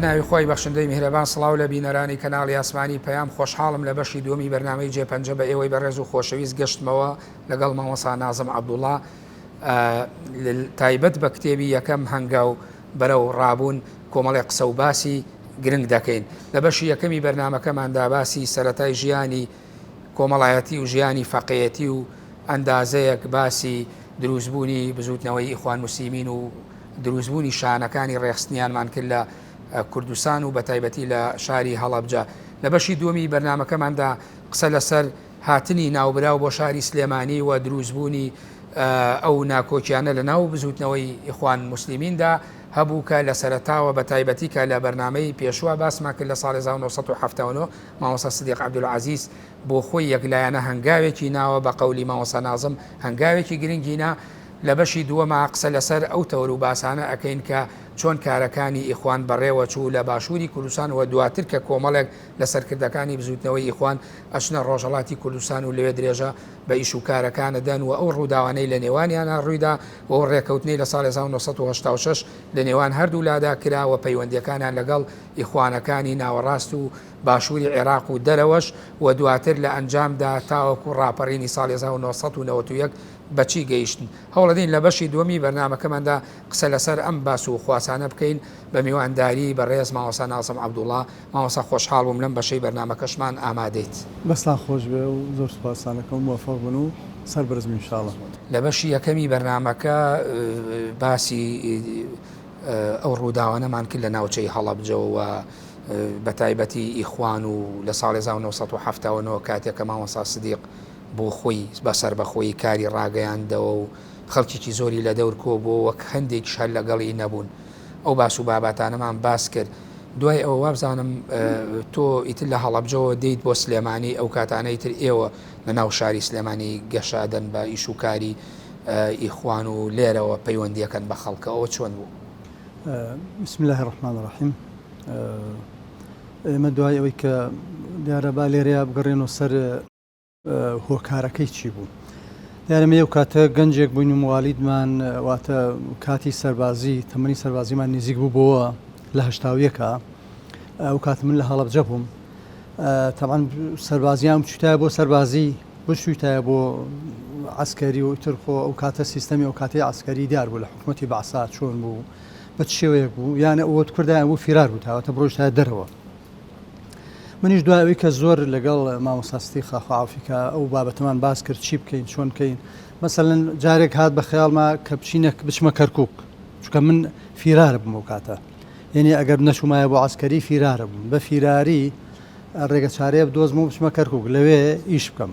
ناوی خوای بەخشندەی میهرەبان سڵاو لە بینەرانی کەناڵی ئاسمانی پەیام خۆشحاڵم لە بەشی دووەمی بەرنامەی جێپەنجە بە ئێوەی بەڕێز و خۆشەویست گەشتمەوە لەگەڵ مامۆسا نازم عەبدوڵا تایبەت بە کتێبی یەکەم هەنگاو بەرەو ڕابوون کۆمەڵێ قسە و باسی گرنگ دەکەین لە بەشی یەکەمی بەرنامەکەماندا باسی سەرەتای ژیانی کۆمەڵایەتی و ژیانی فەقێیەتی و ئەندازەیەک باسی دروستبوونی بزووتنەوەی ئیخوان موسلیمین و دروستبوونی شانەکانی ڕێخستنیانمان کرد لە کوردستان و بەتایبەتی لە شاری هەڵەبجە. لە بەشی دووەمی بەرنامەکەماندا قسە لەسەر هاتنی ناوبراو بۆ شاری سلێمانی و دروستبوونی ئەو ناکۆکیانە لە ناو بزووتنەوەی ئیخوان موسلیمیندا هەبوو کە لە سەرەتاوە بەتایبەتی کە لە بەرنامەی پێشووە باسمان کرد لە ساڵی 1979 مامۆستا سدیق عەبدولعەزیز بۆ خۆی یەکلایەنە هەنگاوێکی ناوە، بە قەولی مامۆستا نازم هەنگاوێکی گرنگی نا، لە بەشی دووەما قسە لەسەر ئەو تەوەر و باسانە ئەکەین کە چۆن کارەکانی ئیخوان بەڕێوە چوو لە باشووری کوردستان و دواتر کە کۆمەڵێک لە سەرکردەکانی بزووتنەوەی ئیخوان ئەچنە ڕۆژهەڵاتی کوردستان و لەوێ درێژە بە ئیش و کارەکان ئەدەن و ئەو ڕووداوانەی لە نێوانیانا ڕوویدا و ئەو ڕێکەوتنەی لە ساڵی 1986 لە نێوان هەردوو لادا کرا و پەیوەندیەکانیان لەگەڵ ئیخوانەکانی ناوەڕاست و باشووری عێراق و دەرەوەش و دواتر لە ئەنجامدا تاوەکو ڕاپەڕینی ساڵی 1991 بە چی گەیشتن؟ هەوڵەدەین لە بەشی دووەمی بەرنامەکەماندا قسە لەسەر ئەم باس و خواسانە بکەین بە میوانداری بەڕێز مامۆستا نازم عەبدوڵا. مامۆستا خۆشحاڵ بووم لەم بەشەی بەرنامەکەشمان ئامادەیت. دەستتان خۆش بێ و زۆر سوپاستان ئەکەم موەفەق بن و سەربەرز بن ان شاء اللە. لە بەشی یەکەمی بەرنامەکە باسی ئەو ڕووداوانەمان کرد لە ناوچەی هەڵەبجە و بەتایبەتی ئیخوان و لە ساڵی 1979 کاتێک کە مامۆستا سدیق بۆ خۆی بە سەربەخۆیی کاری ڕاگەیاندەوە و خەڵکێکی زۆری لە دەور کۆبووە وەک هەندێکیش هەر لەگەڵی نەبوون ئەو باس و بابەتانەمان باس کرد دوای ئەوە وابزانم تۆ ئیتر لە هەڵەبجەوە دێیت بۆ سلێمانی ئەو کاتانە ئیتر ئێوە لە ناو شاری سلێمانی گەشە ئەدەن بە ئیش و کاری ئیخوان و لێرەوە پەیوەندیەکەن بە خەڵکە ئەوە چۆن بوو؟ بسم الله الرحمن الرحیم ئێمە دوای ئەوەی کە دیارە با لێرەیا بگەڕێنەوە سەر هۆکارەکەی چی بوو دیارە ئێمە ئەو کاتە گەنجێک بووین و موالیدمان واتە کاتی سەربازی تەمەنی سەربازیمان نزیک بوو بۆوە لە هەشتاویەکە ئەو کات من لە هەڵەبجە بووم تەبعەن سەربازیان بچوتایە بۆ سەربازی بچویتایە بۆ عسکەری و ئیتر خۆ ئەو کاتە سیستەمی ئەو کاتەی عسکەری دیار بوو لە حکوومەتی بەعسا چۆن بوو بە چ شێوەیەک بوو یانە ئەوەت کوردایان بوو فیرار بوو تاوەتە بڕۆیشتایە دەرەوە منیش دوای ئەوەی کە زۆر لەگەڵ مامۆستا ستیق خاخۆ عافیکا ئەو بابەتەمان باس کرد چی بکەین چۆن بکەین مەسەلەن جارێک هات بە خەیاڵما کە بچینە بچمە کەرکک چونکە من فیرار بووم ئەو کاتە یعنی ئەگەر نەچوومایە بۆ عسکەری فیرارە بووم بە فیراری ڕێگە چارەیە بدۆزم و بچمە کەرکک لەوێ ئیش بکەم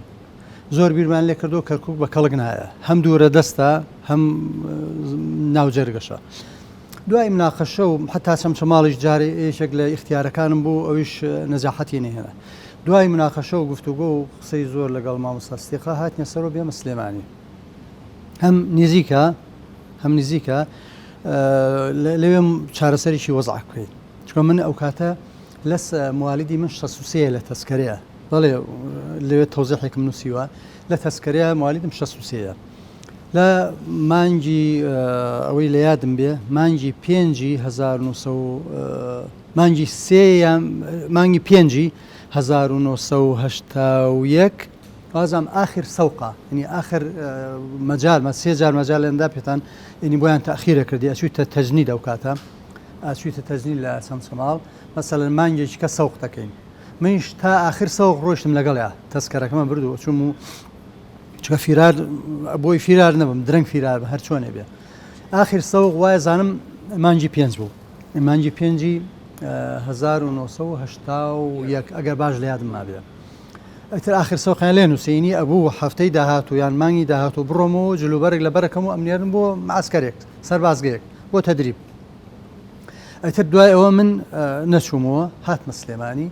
زۆر بیرمان لێ کردو کەرکک بە کەڵک نایە هەم دوورە دەستە هەم ناوجەرگەشە دوای مناقەشە و حەتا چەمچەماڵیش جارێ یەکێک لە ئیختیارەکانم بوو ئەویش نەجاحەتی نەهێنا. دوای مناقەشە و گفتوگۆ و قسەی زۆر لەگەڵ مامۆستا ستیقا هاتینە سەرەوە بێمە سلێمانی. هەم نزیکە هەم نزیکە لەوێم چارەسەرێکی وەزع بکەین. چونکە من ئەو کاتە لەس موالیدی من 63 لە تەسکەرەیە. بەڵێ لەوێ تەوزیحێکم نووسیوە لە تەسکەرەیە موالیدم 63 لە مانگی ئەوەی لە یادم بێ مانگی پێنجی 1900 مانگی سێ یان مانگی پێنجی 1981 وازم ئاخر سەوقە ینی ئاخر مەجال مە سێ جار مەجال لەندا پێتان ینی بۆیان تاخیرە کردی ئەچوویتە تەجنید ئەو کاتە ئەچوویتە تەجنید لە چەمچەماڵ مەسەلەن مانگێکی کە سەوق دەکەین منیش تا ئاخر سەوق ڕۆیشتم لەگەڵیا تەسکەرەکەمە برد و چوم و چونکە فیرار بۆی فیرار نەبم درەنگ فیرار بە هەر چۆنێ بێ ئاخر سەوق وایە زانم مانگی پێنج بوو مانگی پێنجی 1970 ئەگەر باش لە یادم مابێ ئەتر ئاخر سەوقیان لێ نووسینی ئەبوو هەفتەی داهاتوو یان مانگی داهاتوو بڕۆمەوە جلوبەرێک لە بەرەکەم و ئەمنێرن بۆ معسکەرێک سەربازگەیەک بۆ تەدریب ئەتر دوای ئەوە من نەچوومەوە هاتمە سلێمانی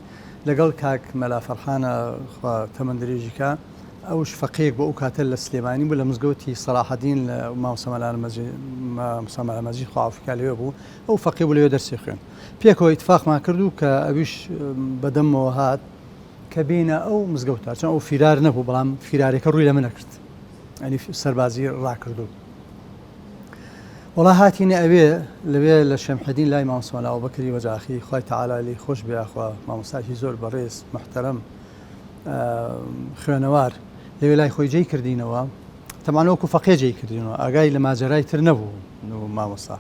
لەگەڵ کاک مەلا فەرحانە خوا تەمەن درێژی کا ئەوش فەقێیەک بوو ئەو کاتە لە سلێمانی بوو لە مزگەوتی سەلاحەدین لە مامۆستا مەلا مامۆستا مەلا مەجید خوا عەفوی کا لەوێ بوو ئەو فەقێ بوو لەوێ دەرسی خوێند پێکەوە ئیتفاقمان کرد و کە ئەویش بەدەمەوە هات کە بینە ئەو مزگەوتە چون ئەو فیرار نەبوو بەڵام فیرارەکە ڕووی لە منە کرد ئەنی سەربازی ڕاکردو. وەڵا هاتینە ئەوێ لەوێ لە شێمحەدین لای مامۆستا مەلا ئەبوبەکری وەجاخی خوای تەعالا لێی خۆش بێ یاخوا مامۆستایەکی زۆر بەڕێز موحتەرەم خوێنەوار لەوێ لای خۆی جێی کردینەوە تەمان وەکو فەقێ جێی کردینەوە ئاگای لە ماجەرای تر نەبوو مامۆستا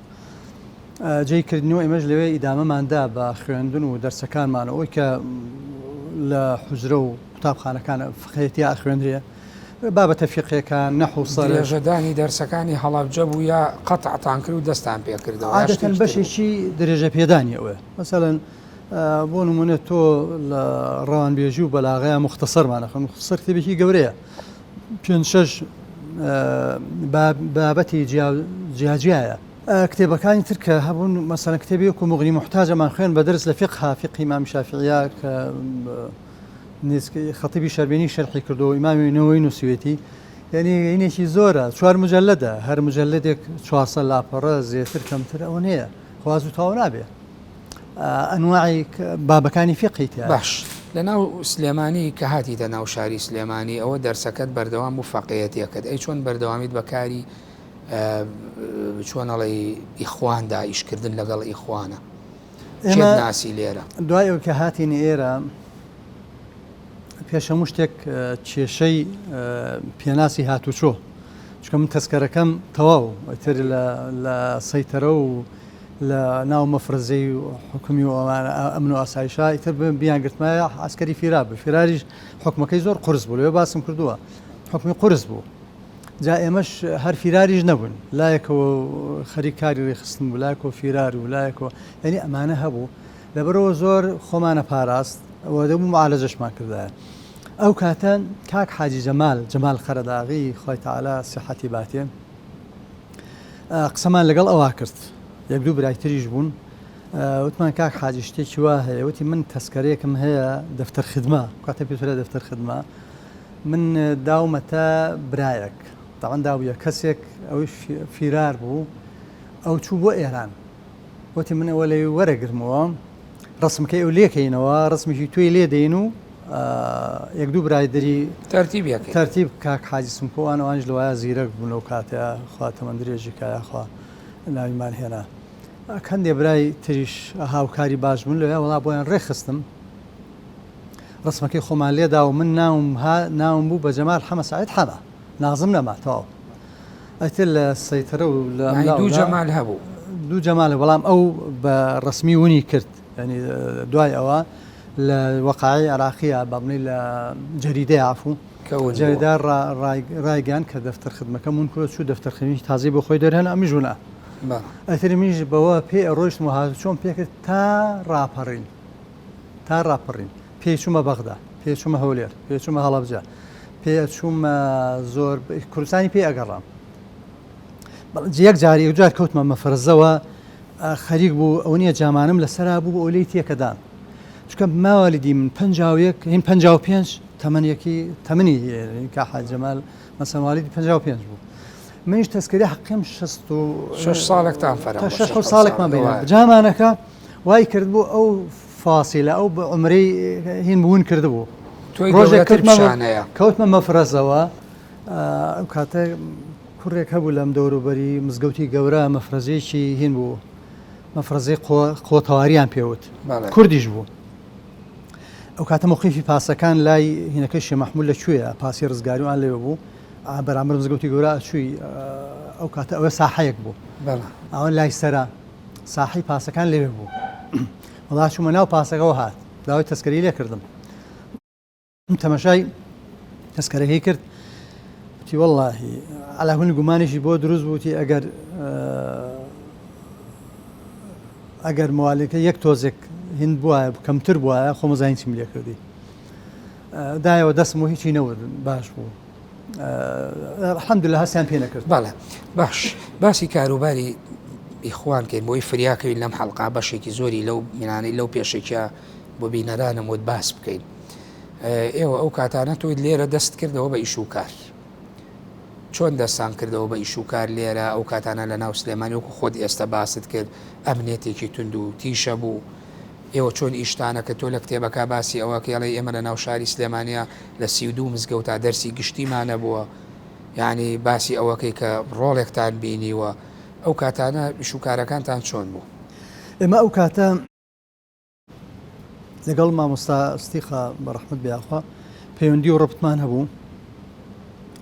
جێی کردنەوە ئێمەش لەوێ ئیدامەمان دا بە خوێندن و دەرسەکانمان ئەوەی کە لە حوجرە و قوتابخانەکان فقهێتیا ئەخوێندرێ بابەتە فیقهیەکان، نەحو و سەرف. درێژەدانی دەرسەکانی هەڵەبجە بوو یا قەتعتان کرد و دەستان پێ کردەوە یا عادەتەن شتێکی تر بوو؟ بەشێکی درێژەپێدانی ئەوەیە. مەسەلەن بۆ نموونە تۆ لە ڕەوانبێژی و بەلاغەیا موختەسەرمان ئەخوێند، موختەسەر کتێبێکی گەورەیە، پێنج شەش بابەتی جیا جیاجیایە. کتێبەکانی تر کە هەبوون مەسەلەن کتێبی وەکوو موغنی موحتاجەمان خوێند بە دەرس لە فیقها، فیقهی ئیمام شافیعیە کە خەتیبی شەربینی شەرحی کردووە و ئیمامی نەوەوی نووسیوێتی یعنی هینێکی زۆرە چوار مجلدە هەر مجلدێک 400 لاپەڕە زێتر کەمتر ئەوە نییە خواز و تەواو نابێ ئەنواعی بابەکانی فقهی تیا باش لەناو سلێمانی کە هاتیتە ناو شاری سلێمانی ئەوە دەرسەکەت بەردەوام بوو فەقێیەتیەکەت ئەی چۆن بەردەوامیت بە کاری چۆن ئەڵێی ئیخواندا ئیشکردن لەگەڵ ئیخوانە ئێمە ناسی لێرە؟ دوای ئەوەی کە هاتین ئێرە پێش هەموو شتێک کێشەی پێناسی هاتوچۆ چونکە من تەسکەرەکەم تەواو ئیتر لە سەیتەرە و لە ناو مەفرەزەی حکومی و ئەوانە ئەمن و ئاسایشا ئیتر بیان گرتمایە عەسکەری فیرار بوو فیراریش حکومەکەی زۆر قورس بوو لەوێ باسم کردووە حکومی قورس بوو جا ئێمەش هەر فیراریش نەبووین، لایەکەوە خەریک کاری رێکخستن بوو، لایەکەوە فیرار و لایەکەوە یانی ئەمانە هەبوو، لەبەرئەوە زۆر خۆمانە پاراست و دەبوو معالەجەشمان کردایە. ئەو کاتە کاک حاجی جەمال، جەمال قەرەداغی، خوای تەعالا سیحەتی باتێ، قسەمان لەگەڵ ئەوا کرد، یەک دوو برای تریش بوون، وتمان کاک حاجی شتێکی وا هەیە، وتی من تەسکەرەیەکم هەیە دەفتەر خدمە، ئەو کاتە پێترا دەفتەر خدمە، من داومەتە برایەک تەبعەن داویە کەسێک ئەویش فیرار بوو ئەو چوو بۆ ئێران وتی من ئەوە لەوێ وەرەگرمەوە ڕسمکەی ئەو لێکەینەوە ڕسمێکی توی لێ دەین و یەک دوو برای دری تەرتیب یەکەی تەرتیب کاک حاجی سمکۆوان ئەوانیش لەوایە زیرەک بوون لەو کاتەیە خوا تەمەن درێژی کا یاخوا ناویمان هێنا هەندێ برای تریش هاوکاری باش بوون لەوێ وەڵا بۆیان ڕێکخستم ڕسمەکەی خۆمان لێدا و من ناوم ها ناوم بوو بە جەمال حەمە سەعید حەمە نازم نەما تەواو ئەتر لە سەیتەرە و لە یانی دوو جەمال هەبوو دوو جەمال بەڵام ئەو بە ڕسمی ونی کرد ینی دوای ئەوە لە وەقای عراقیە بە بڵێ لە جەریدەی عفو جەریدە ڕایگەیان کە دەفتەر خدمەکە من کورە چوو دەفتەر خدمەی تازەی بۆ خۆی دەرهێنا ئەمیش ونە ئەتر منیش بەوە پێ ڕۆیشتم و هاتوچۆم پێکرد تا ڕاپەڕین تا ڕاپەڕین پێی چوومە بەغدا، پێی چوومە هەولێر، پێی چوومە هەڵەبجە، پێی ئەچوومە زۆر کوردستانی پێی ئەگەڕام. یەک جار یەک جار کەوتمە مەفرەزەوە خەریک بوو ئەو نییە جامانم لەسەرا بوو ئەو لێی تێکەدام. چونکە ماوالیدی من 51 هین 55 تەمەنێکی تەمنی کە حاج جەمال مەسەن والیدی 55 بوو. منیش تەسکەری حەقیم 66 ساڵێکتان فەرە تا شەش حەوت ساڵێکمان بینە جامانەکە وای کردبوو ئەو فاسیلە ئەو عومرەی هین بوون کردبوو تۆی ڕۆژێک کەوتمە مەفرەزەوە ئەو کاتە کوڕێک هەبوو لەم دەوروبەری مزگەوتی گەورە مەفرەزەیەکی هین بوو مەفرەزەی قۆتەواریان پێوت کوردیش بوو ئەو کاتە موقیفی پاسەکان لای هینەکەی شێ مەحموود لە کوێیە پاسی ڕزگاریوان لەوێ بوو بەرامبەر مزگەوتی گەورە ئەچووی ئەو کاتە ئەوە ساحەیەک بوو ئەوە لای سەرا ساحەی پاسەکان لەوێ بوو وەڵا چوومە ناو پاسەکەەوە هات داوای تەسکەری لێ کردم تەمەشای تەسکەرەکەی کرد وتی وەڵاهی عەلاهونی گومانێکی بۆ دروست بووتی ئەگەر ئەگەر موالیەکە یەک تۆزێک هند بواە کەمتر بواە خۆمەزانین چیم لێ کردی دایەوە دەستم و هیچی نەوت باش بوو الحمدللە هەستیان پێ نەکرد. بەڵێ باش باسی کاروباری ئیخوان کەین بۆی فریاکەوین لەم حەڵقا بەشێکی زۆری لەو مینانەی لەو پێشەکیە بۆ بینەرانم وت باس بکەین ئێوە ئەو کاتانە تۆی لێرە دەست کردەوە بە ئیش و کار چۆن دەستان کردەوە بە ئیش و کار لێرە ئەو کاتانە لە ناو سلێمانی وەکو خۆت ئێستا باست کرد ئەمنیەتێکی توند و تیشە بوو ئێوە چۆن ئیشتانە کە تۆ لە کتێبەکە باسی ئەوە ئەکەی ئەڵێی ئێمە لە ناو شاری سلێمانیا لە 32 مزگەوتا دەرسی گشتیمان هەبووە یانی باسی ئەوەکەی کە ڕۆڵێکتان بینیوە. ئەو کاتانە ئیش و کارەکانتان چۆن بوو؟ ئێمە ئەو کاتە لەگەڵ مامۆستا ستیقا بە ڕەحمەت بێ یاخوا پەیوەندی و ڕەبتمان هەبوو.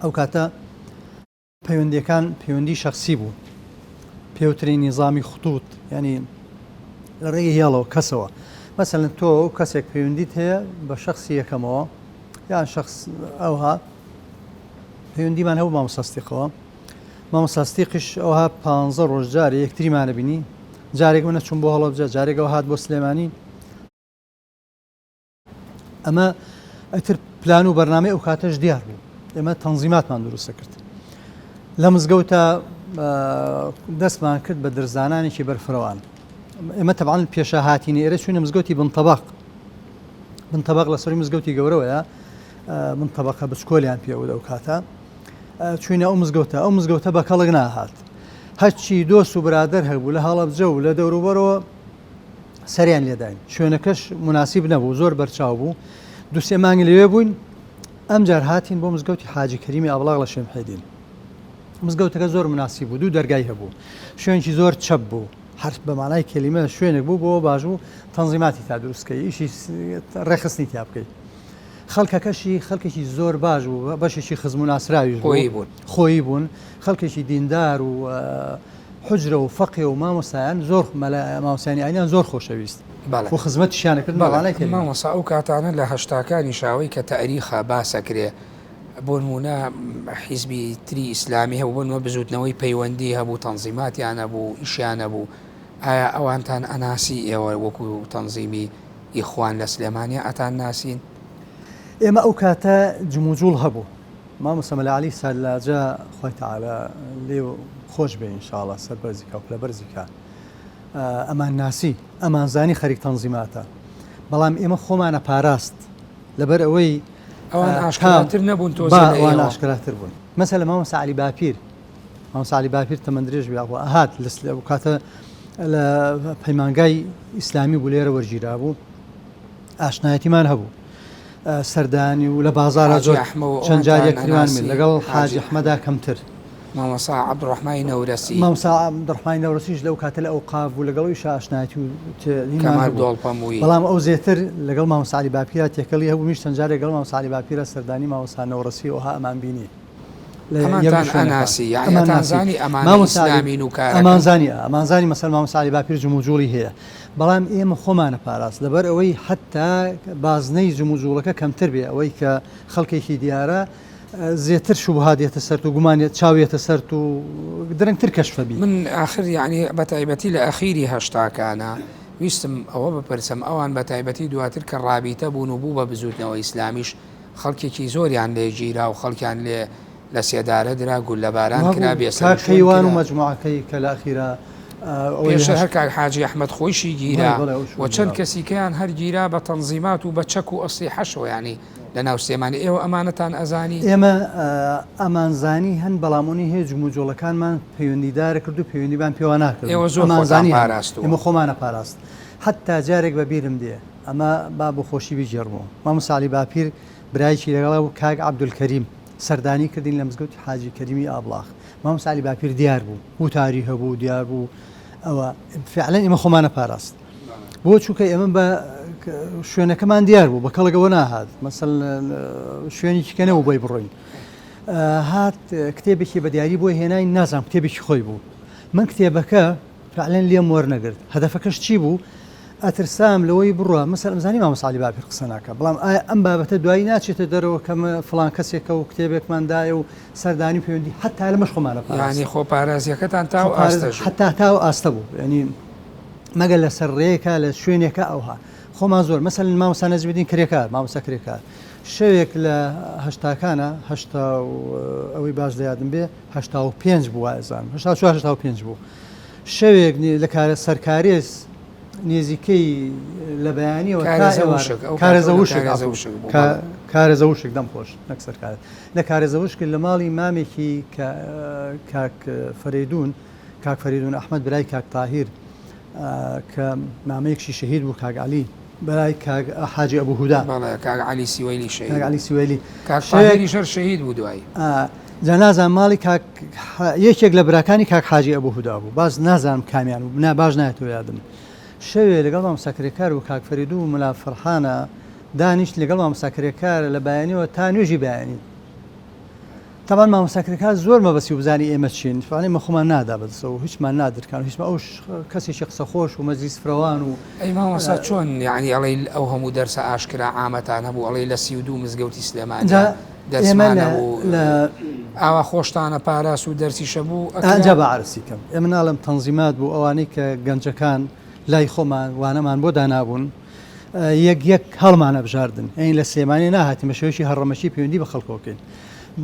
ئەو کاتە پەیوەندیەکان پەیوەندی شەخسی بوو، پێوترێ نیزامی خطوط، یعنی لە ڕێگەی هێڵەوە کەسەوە. مەسەلەن تۆ کەسێک پەیوەندیت هەیە بە شەخسی یەکەمەوە یان شەخس ئەوها پەیوەندیمان هەبوو مامۆستا ستیقەوە. مامۆستا ستیقیش ئەوها 15 ڕۆژ جارێ یەکتریمانە بینی، جارێک من ئەچووم بۆ هەڵەبجە، جارێک ئەو هات بۆ سلێمانی. ئەمە ئیتر پلان و بەرنامەی ئەو کاتەش دیار بوو. ئێمە تەنزیماتمان دروستە کرد. لە مزگەوتە دەستمان کرد بە درزدانانێکی بەرفرەوان. ئێمە تەبعەن پێشە هاتینە ئێرە چووینە مزگەوتی بنتەبەق. بنتەبەق لە سەرووی مزگەوتی گەورەوەیە، بنتەبەقە بچکۆلیان پێ وت ئەو کاتە. چووینە ئەو مزگەوتە، ئەو مزگەوتە بە کەڵک ناهات. هەرچی دۆست و برادەر هەبوو لە هەڵەبجە و لە دەوروبەرەوە سەریان لێداین. شوێنەکەش موناسیب نەبوو، زۆر بەرچاو بوو. دوو سێ مانگ لەوێ بووین. ئەمجار هاتین بۆ مزگەوتی حاجی کەریمی ئابڵاغ لە شێمحێدین. مزگەوتەکە زۆر موناسیب بوو، دوو دەرگای هەبوو. شوێنکی زۆر چەپ بوو. هەر بە مانای کەلیمە شوێنێک بوو بۆ باش بوو تەنزیماتی تا دروست کەی، ئیشی ڕێکخستنی تیا بکەی. خەڵکەکەشی خەڵکێکی زۆر باش بوو، بەشێکی خزم و ناسراویش بوو. خۆیی بوون. خۆیی بوون. خەڵکێکی دیندار و حوجرە و فەقێ و مامۆستایان زۆر مەلا مامۆستایانی ئاینیان زۆر خۆشەویست بەڵێ. و خزمەتیشیان ئەکردن بە بەڵێ مانای کەلیمە. مامۆستا ئەو کاتانە لە هەشتاکانیشا ئەوەی کە تەئریخە باس ئەکرێ بۆ نموونە حیزبی تری ئیسلامی هەبوو بۆ نموونە بزووتنەوەی پەیوەندی هەبوو تەنزیماتیان هەبوو ئیشیان هەبوو ئایا ئەوانتان ئەناسی ئێوە وەکوو تەنزیمی ئیخوان لە سلێمانیا ئەتان ناسین؟ ئێمە ئەو کاتە جموجوڵ هەبوو مامۆستا مەلا عەلی سەلاجە خوای تەعالا لێ خۆش بێ ان شاء اللە سەربەرزی کا و پلەبەرزی کا ئەمان ناسی ئەمان زانی خەریک تەنزیماتە بەڵام ئێمە خۆمانە پاراست لەبەر ئەوەی ئەوان ئاشکراتر نەبوون تۆزێ لە ئەوان ئێوە؟ ئاشکراتر بوون مەسەلە مامۆستا عەلی باپیر مامۆستا عەلی باپیر تەمەن درێژ بێ ئەوە ئەهات لە ئەو کاتە لە پەیمانگای ئیسلامی بوو لێرە وەرگیرا بوو ئاشنایەتیمان هەبوو سەردانی و لە بازارە زۆر چەند جار یەکتریمان من لەگەڵ حاجی ئەحمەدا کەمتر. مامۆستا عەبدوڕەحمانی نەورەسی. مامۆستا عەبدوڕەحمانی نەورەسیش لەو کاتە لە ئەوقاف بوو لەگەڵ ئەویشا ئاشنایەتی و هینمان هەبوو. کەمال دۆڵپەموویی. بەڵام ئەو زێتر لەگەڵ مامۆستا عەلی باپیرا تێکەڵی هەبوو منیش چەند جارێک لەگەڵ مامۆستا عەلی باپیرا سەردانی مامۆستا نەورەسی ئەوها ئەمان بینی. لە یەک ئەمانتان شوێنەکە. ئەناسی یانی ئەمان ناسی. ئەتانزانی ئەمانە مامۆستا عەلی ئیسلامین و کارەکەن؟ ئەمانزانی ئەمانزانی مەسەلەن مامۆستا عەلی باپیر جموجوڵی هەیە بەڵام ئێمە خۆمانە پاراست لەبەر ئەوەی حەتتا بازنەی جموجوڵەکە کەمتر بێ ئەوەی کە خەڵکێکی دیارە زێتر شوبهات یەتە سەرت و گومان چاو یەتە سەرت و درەنگتر کەشفە بی. من ئاخر یانی بە تایبەتی لە ئەخیری هەشتاکانا ویستم ئەوە بپرسم ئەوان بە تایبەتی دواتر کە ڕابیتە بوون و بوو بە بزووتنەوە ئیسلامیش خەڵکێکی زۆریان لێ گیرا و خەڵکیان لێ لە سێدارە درا، گوللەباران کرا، وابوو بێ کاک سەروشوێن کەیوان و کرا. مەجموعەکەی کە لە ئەخیرا ئەوەی پێشتر هەر هەشت. کاک حاجی ئەحمەد خۆیشی بەڵێ گیرا بەڵێ ئەو و شوێن چەند گیرا بوو. کەسیکەیان هەر گیرا بە تەنزیمات و بە چەک و ئەسلیحەشەوە یانی لە ناو سلێمانی ئێوە ئەمانەتان ئەزانی؟ ئێمە ئەمانزانی هەن بەڵام ئەونی هەیە جموجۆڵەکانمان پەیوەندیدارە کرد و پەیوەندیمان پێوە ناکرد ئێوە زۆر خۆتان ئەمانزانی هەن پاراستووە. ئێمە خۆمانە پاراست حەتتا جارێک بە بیرم دێ ئەمە با بۆ خۆشی بیگێڕمەوە مامۆستا عەلی باپیر برایەکی لەگەڵا بوو کاک عەبدولکەریم سەردانی کردین لە مزگەوتی حاجی کەریمی ئابڵاخ مامۆستا عەلی باپیر دیار بوو وتاری هەبوو دیار بوو ئەوە فعلا ئێمە خۆمانە پاراست بۆ چونکە ئێمە بە شوێنەکەمان دیار بوو بە کەڵک ئەوە ناهات مەسەل شوێنێکی کە نەبوو بۆی بڕۆین هات کتێبێکی بە دیاری بۆی هێناین نازانم کتێبێکی خۆی بوو من کتێبەکە فعلا لێم وەرنەگرت هەدەفەکەش چی بوو ئەترسام لەوەی بڕوا مەسەل ئەمزانی مامۆستا عەلی باپیر قسە ناکا بەڵام ئایا ئەم بابەتە دوایی ناچێتە دەرەوە کە فڵان کەسێکە و کتێبێکمان دایە و سەردانی و پەیوەندی حەتا لەمەش خۆمانە پاراست یانی خۆپارێزیەکەتان تا ئەو ئاستەش بوو. حەتا تا ئەو ئاستە بوو یانی مەگەر لەسەر ڕێیەکە لە شوێنێکە ئەوها خۆمان زۆر مەسەلەن مامۆستا نەجمەدین کرێکار مامۆستا کرێکار شەوێک لە هەشتاکانە هەشتا و ئەوەی باش لە یادم بێ 85 بوو وایزانم 84 85 بوو شەوێک لە کارە سەرکارێز نێزیکەی لە بەیانیەوە تا ئێوارە کارێزە وشک کارێزە وشک دەم خۆش نەک سەرکارێز لە کارێزە وشک لە ماڵی مامێکی کاک فەرەیدوون کاک فەریدون ئەحمەد برای کاک تاهیر کە مامەیەکشی شەهید بوو کاک عەلی برای کاک حاجی ئەبوو هودا بەڵێ کاک عەلی سیوەیلی شەهید کاک عەلی سیوەیلی کاک تاهیریش هەر شەهید بوو دوایی. جا نازانم ماڵی کاک یەکێک لە براکانی کاک حاجی ئەبوو هودا بوو باز نازانم کامیان بوو نا باش نایەتەوە یادم شەوێ لەگەڵ مامۆستا کرێکار و کاک فەریدو و مەلا فەرحانە دانیشت لەگەڵ مامۆستا کرێکار لە بەیانیەوە تا نوێژی بەیانی تەبعەن مامۆستا کرێکار زۆر مەبەستی بوو بزانی ئێمە چین فعلا ئێمە خۆمان نادا بەدەستەوە و هیچمان نادرکان و هیچمان ئەوش کەسێکی قسە خۆش و مەجلیس فرەوان و ئەی مامۆستا چۆن یانی ئەڵێی ئەو هەموو دەرسە ئاشکرا عامەتان هەبوو ئەڵێی لە 32 مزگەوتی سلێمانیا جا ئێمە دەرسمان لە هەبوو لە ئاوا خۆشتانە پاراس و دەرسیشە بوو ئەکرا؟ جا با عەرزی کەم ئێمە ناڵێم تەنزیمات بوو ئەوانەی کە گەنجەکان لای خۆمان وانەمان بۆ دانابوون یەک یەک هەڵمان ئەبژاردن یانی لە سلێمانی ناهاتین بە شێوەیەکی هەڕەمەکی پەیوەندی بە خەڵکەوە بکەین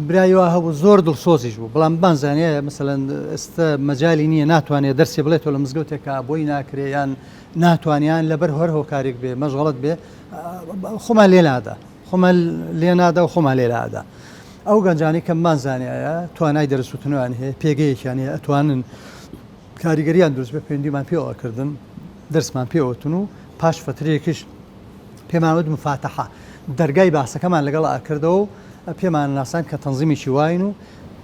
برای وا هەبوو زۆر دڵسۆزیش بوو بەڵام بانزانایە مەسەلەن ئێستا مەجالی نییە ناتوانێت دەرسێ بڵێتەوە لە مزگەوتێکا بۆی ناکرێ یان ناتوانیان لەبەر هەر هۆکارێک بێ مەشغەڵت بێ خۆمان لێ نادا خۆمان لێ نادا و خۆمان لێ لادا ئەو گەنجانی کە مانزانایە توانای دەرسوتنەوەیان هەیە پێگەیەکیان هەیە ئەتوانن کاریگەریان دروست بێ پەیوەندیمان پێوە کردن دەرسمان پێ وتن و پاش فەترەیەکیش پێمان وت مفاتەحە دەرگای باسەکەمان لەگەڵ ئەکردەوە و پێمان ناساند کە تەنزیمێکی واین و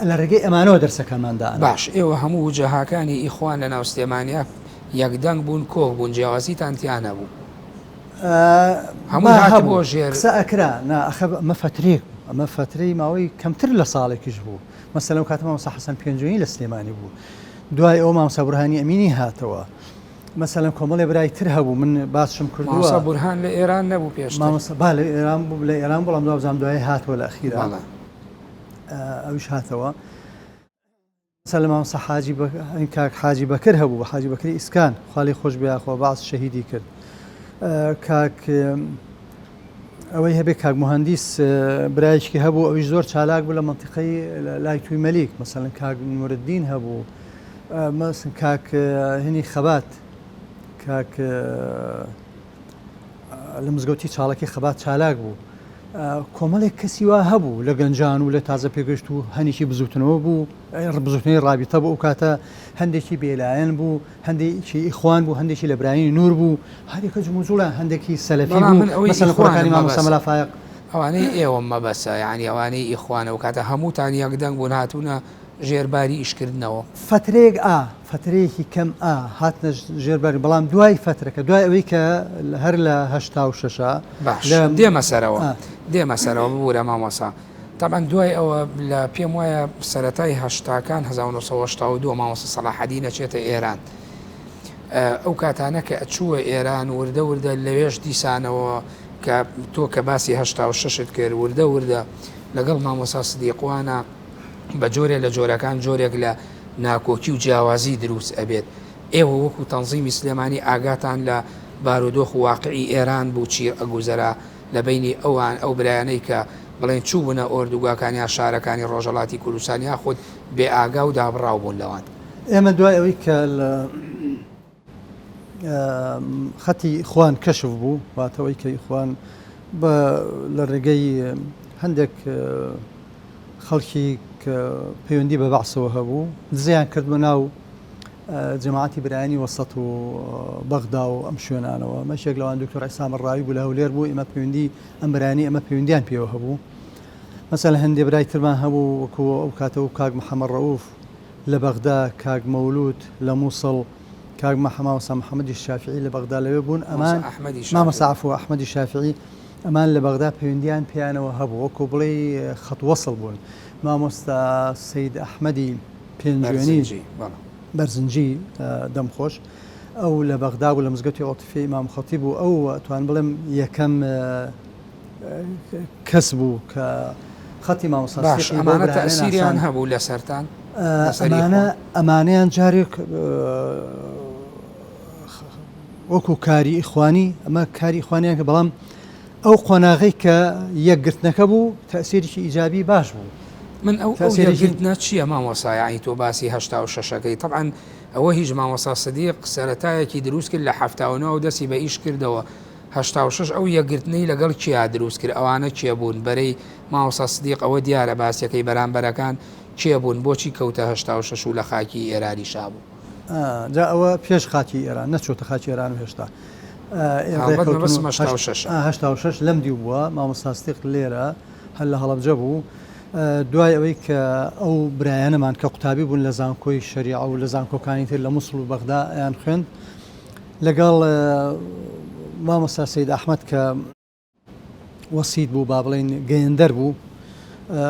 لە ڕێگەی ئەمانەوە دەرسەکانمان دائەنا. باش ئێوە هەموو وجەهاکانی ئیخوان لە ناو سلێمانیا یەک دەنگ بوون کۆک بوون جیاوازیتان تیا نەبوو هەمووی با هاتبووە هەبوو ژێر. قسە ئەکرا نا ئەخە ئەمە فەترەیەک بوو ئەمە فەترەی ماوەی کەمتر لە ساڵێکیش بوو مەسەلەن ئەو کاتە مامۆستا حەسەن پێنجوێنی لە سلێمانی بوو دوای ئەوە مامۆستا بورهانی ئەمینی هاتەوە مەسەلەن کۆمەڵێ برای تر هەبوو من باسشم کردووە. مامۆستا بورهان لە ئێران نەبوو پێشتر؟ مامۆستا با لە ئێران بوو لە ئێران بەڵام دوابزانم دوایی هاتەوە لە ئەخیرا بەڵێ. ئەویش هاتەوە. مەسەلەن مامۆستا حاجی بە کاک حاجی بەکر هەبوو حاجی بەکری ئیسکان خوا لێی خۆش بێ یاخوا بەعس شەهیدی کرد کاک ئەوەی هەبێ کاک موهەندیس برایەکی هەبوو ئەویش زۆر چالاک بوو لە مەنتیقەی لای توی مەلیک مەسەلەن کاک نوورەدین هەبوو مەسن کاک هینی خەبات کاک لە مزگەوتی چاڵەکی خەبات چالاک بوو کۆمەڵێک کەسی وا هەبوو لە گەنجان و لە تازە پێگەشت و هەنێکی بزوتنەوە بوو بزوتنەوەی ڕابیتە بوو ئەو کاتە هەندێکی بێلایەن بوو هەندێکی ئیخوان بوو هەندێکی لە برایانی نوور بوو هەریەکە جموجوڵیان هەندێکی سەلەفی بەڵام بوو من ئەوەی مەسەلەن ئیخوانم کوڕەکانی مامۆستا مەبەسە مەلا فایەق. ئەوانەی ئێوەم مەبەسە یانی ئەوانەی ئیخوانە ئەو کاتە هەمووتان یەک دەنگ بوون هاتوونە ژێر باری ئیش کردنەوە؟ فەترەیەک ئا فەترەیەکی کەم ئا هاتنە ژێر باری بەڵام دوای فەترەکە دوای ئەوەی کە هەر لە 86 باش لە دێمە سەرەوە ئا. دێمە سەرەوە ببورە مامۆستا تەبعەن دوای ئەوە لە پێم وایە سەرەتای هەشتاکان 1982 مامۆستا سەڵاحەدین ئەچێتە ئێران ئەو کاتانە کە ئەچووە ئێران وردە وردە لەوێش دیسانەوە کە تۆ کە باسی 86ت کرد وردە وردە لەگەڵ مامۆستا سدیقوانە بە جۆرێ لە جۆرەکان جۆرێک لە ناکۆکی و جیاوازی دروست ئەبێت ئێوە وەکو تەنزیمی سلێمانی ئاگاتان لە بارودۆخ و واقعی ئێران بوو چی ئەگوزەرا لە بەینی ئەوان ئەو برایانەی کە بڵێن چووبوونە ئۆردوگاکان یا شارەکانی ڕۆژهەڵاتی کوردستان یاخود بێ ئاگا و دابڕاو بوون لەوان؟ ئێمە دوای ئەوەی کە لە خەتی ئیخوان کەشف بوو، واتە ئەوەی کە ئیخوان بە لە ڕێگەی هەندێک خەڵکی کە پەیوەندی بە بەعسەوە هەبوو دزەیان کردبوو ناو جەماعەتی برایانی وەسەت و بەغدا و ئەم شوێنانەوە مەشێک لەوان دکتۆر عیسام ڕاوی بوو لە هەولێر بوو ئێمە پەیوەندی ئەم برایانی ئەمە پەیوەندیان پێوە هەبوو مەسەلەن هەندێ برای ترمان هەبوو وەکو ئەو کاتە و کاک محەممەد ڕەئوف لە بەغدا کاک مەولود لە مووسڵ کاک مامۆستا محەممەدی شافعی لە بەغدا لەوێ بوون ئەمان مامۆستا عەفوو ئەحمەدی شافعی ئەمان لە بەغدا پەیوەندیان پێیانەوە هەبوو وەکو بڵێی خەت وەسڵ بوون مامۆستا سەید ئەحمەدی پێنجوێنی بەرزنجی دەم خۆش ئەو لە بەغدا بوو لە مزگەوتی عوتفی ئیمام خەتیب بوو ئەو ئەتوان بڵێم یەکەم کەس بوو کە خەتی مامۆستا باش ئەمانە تەئسیریان هەبوو لەسەرتان ئەمانە ئەمانەیان جارێک وەکو کاری ئیخوانی ئەمە کاری ئیخوانیان کە بەڵام ئەو قۆناغەی کە یەکگرتنەکە بوو تەئسیرێکی ئیجابی باش بوو. من ئەو ئەو یەکگرتنە چییە مامۆستا یەعنی تۆ باسی 86ەکەی تەبعەن ئەوە هیچ مامۆستا سدیق سەرەتایەکی دروست کرد لە 79 و دەستی بە ئیش کردەوە 86 ئەو یەکگرتنەی لەگەڵ کێیا دروست کرد ئەوانە کێ بوون بەرەی مامۆستا سدیق ئەوە دیارە باسیەکەی بەرامبەرەکان کێ بوون بۆچی کەوتە 86 و لە خاکی ئێرانیشا بوو؟ جا ئەوە پێش خاکی ئێران نەچۆتە خاکی ئێران و هێشتا هەڵبەت مەبەستم 86 ە. 86 لەم دیو بووە مامۆستا سدیق لێرە هەر لە هەڵەبجە بوو. دوای ئەوەی کە ئەو برایانەمان کە قوتابی بوون لە زانکۆی شەریعە و لە زانکۆکانی تر لە موسڵ و بەغدا ئەیان خوێند لەگەڵ مامۆستا سید ئەحمەد کە وەسیت بوو با بڵێین گەیەندەر بوو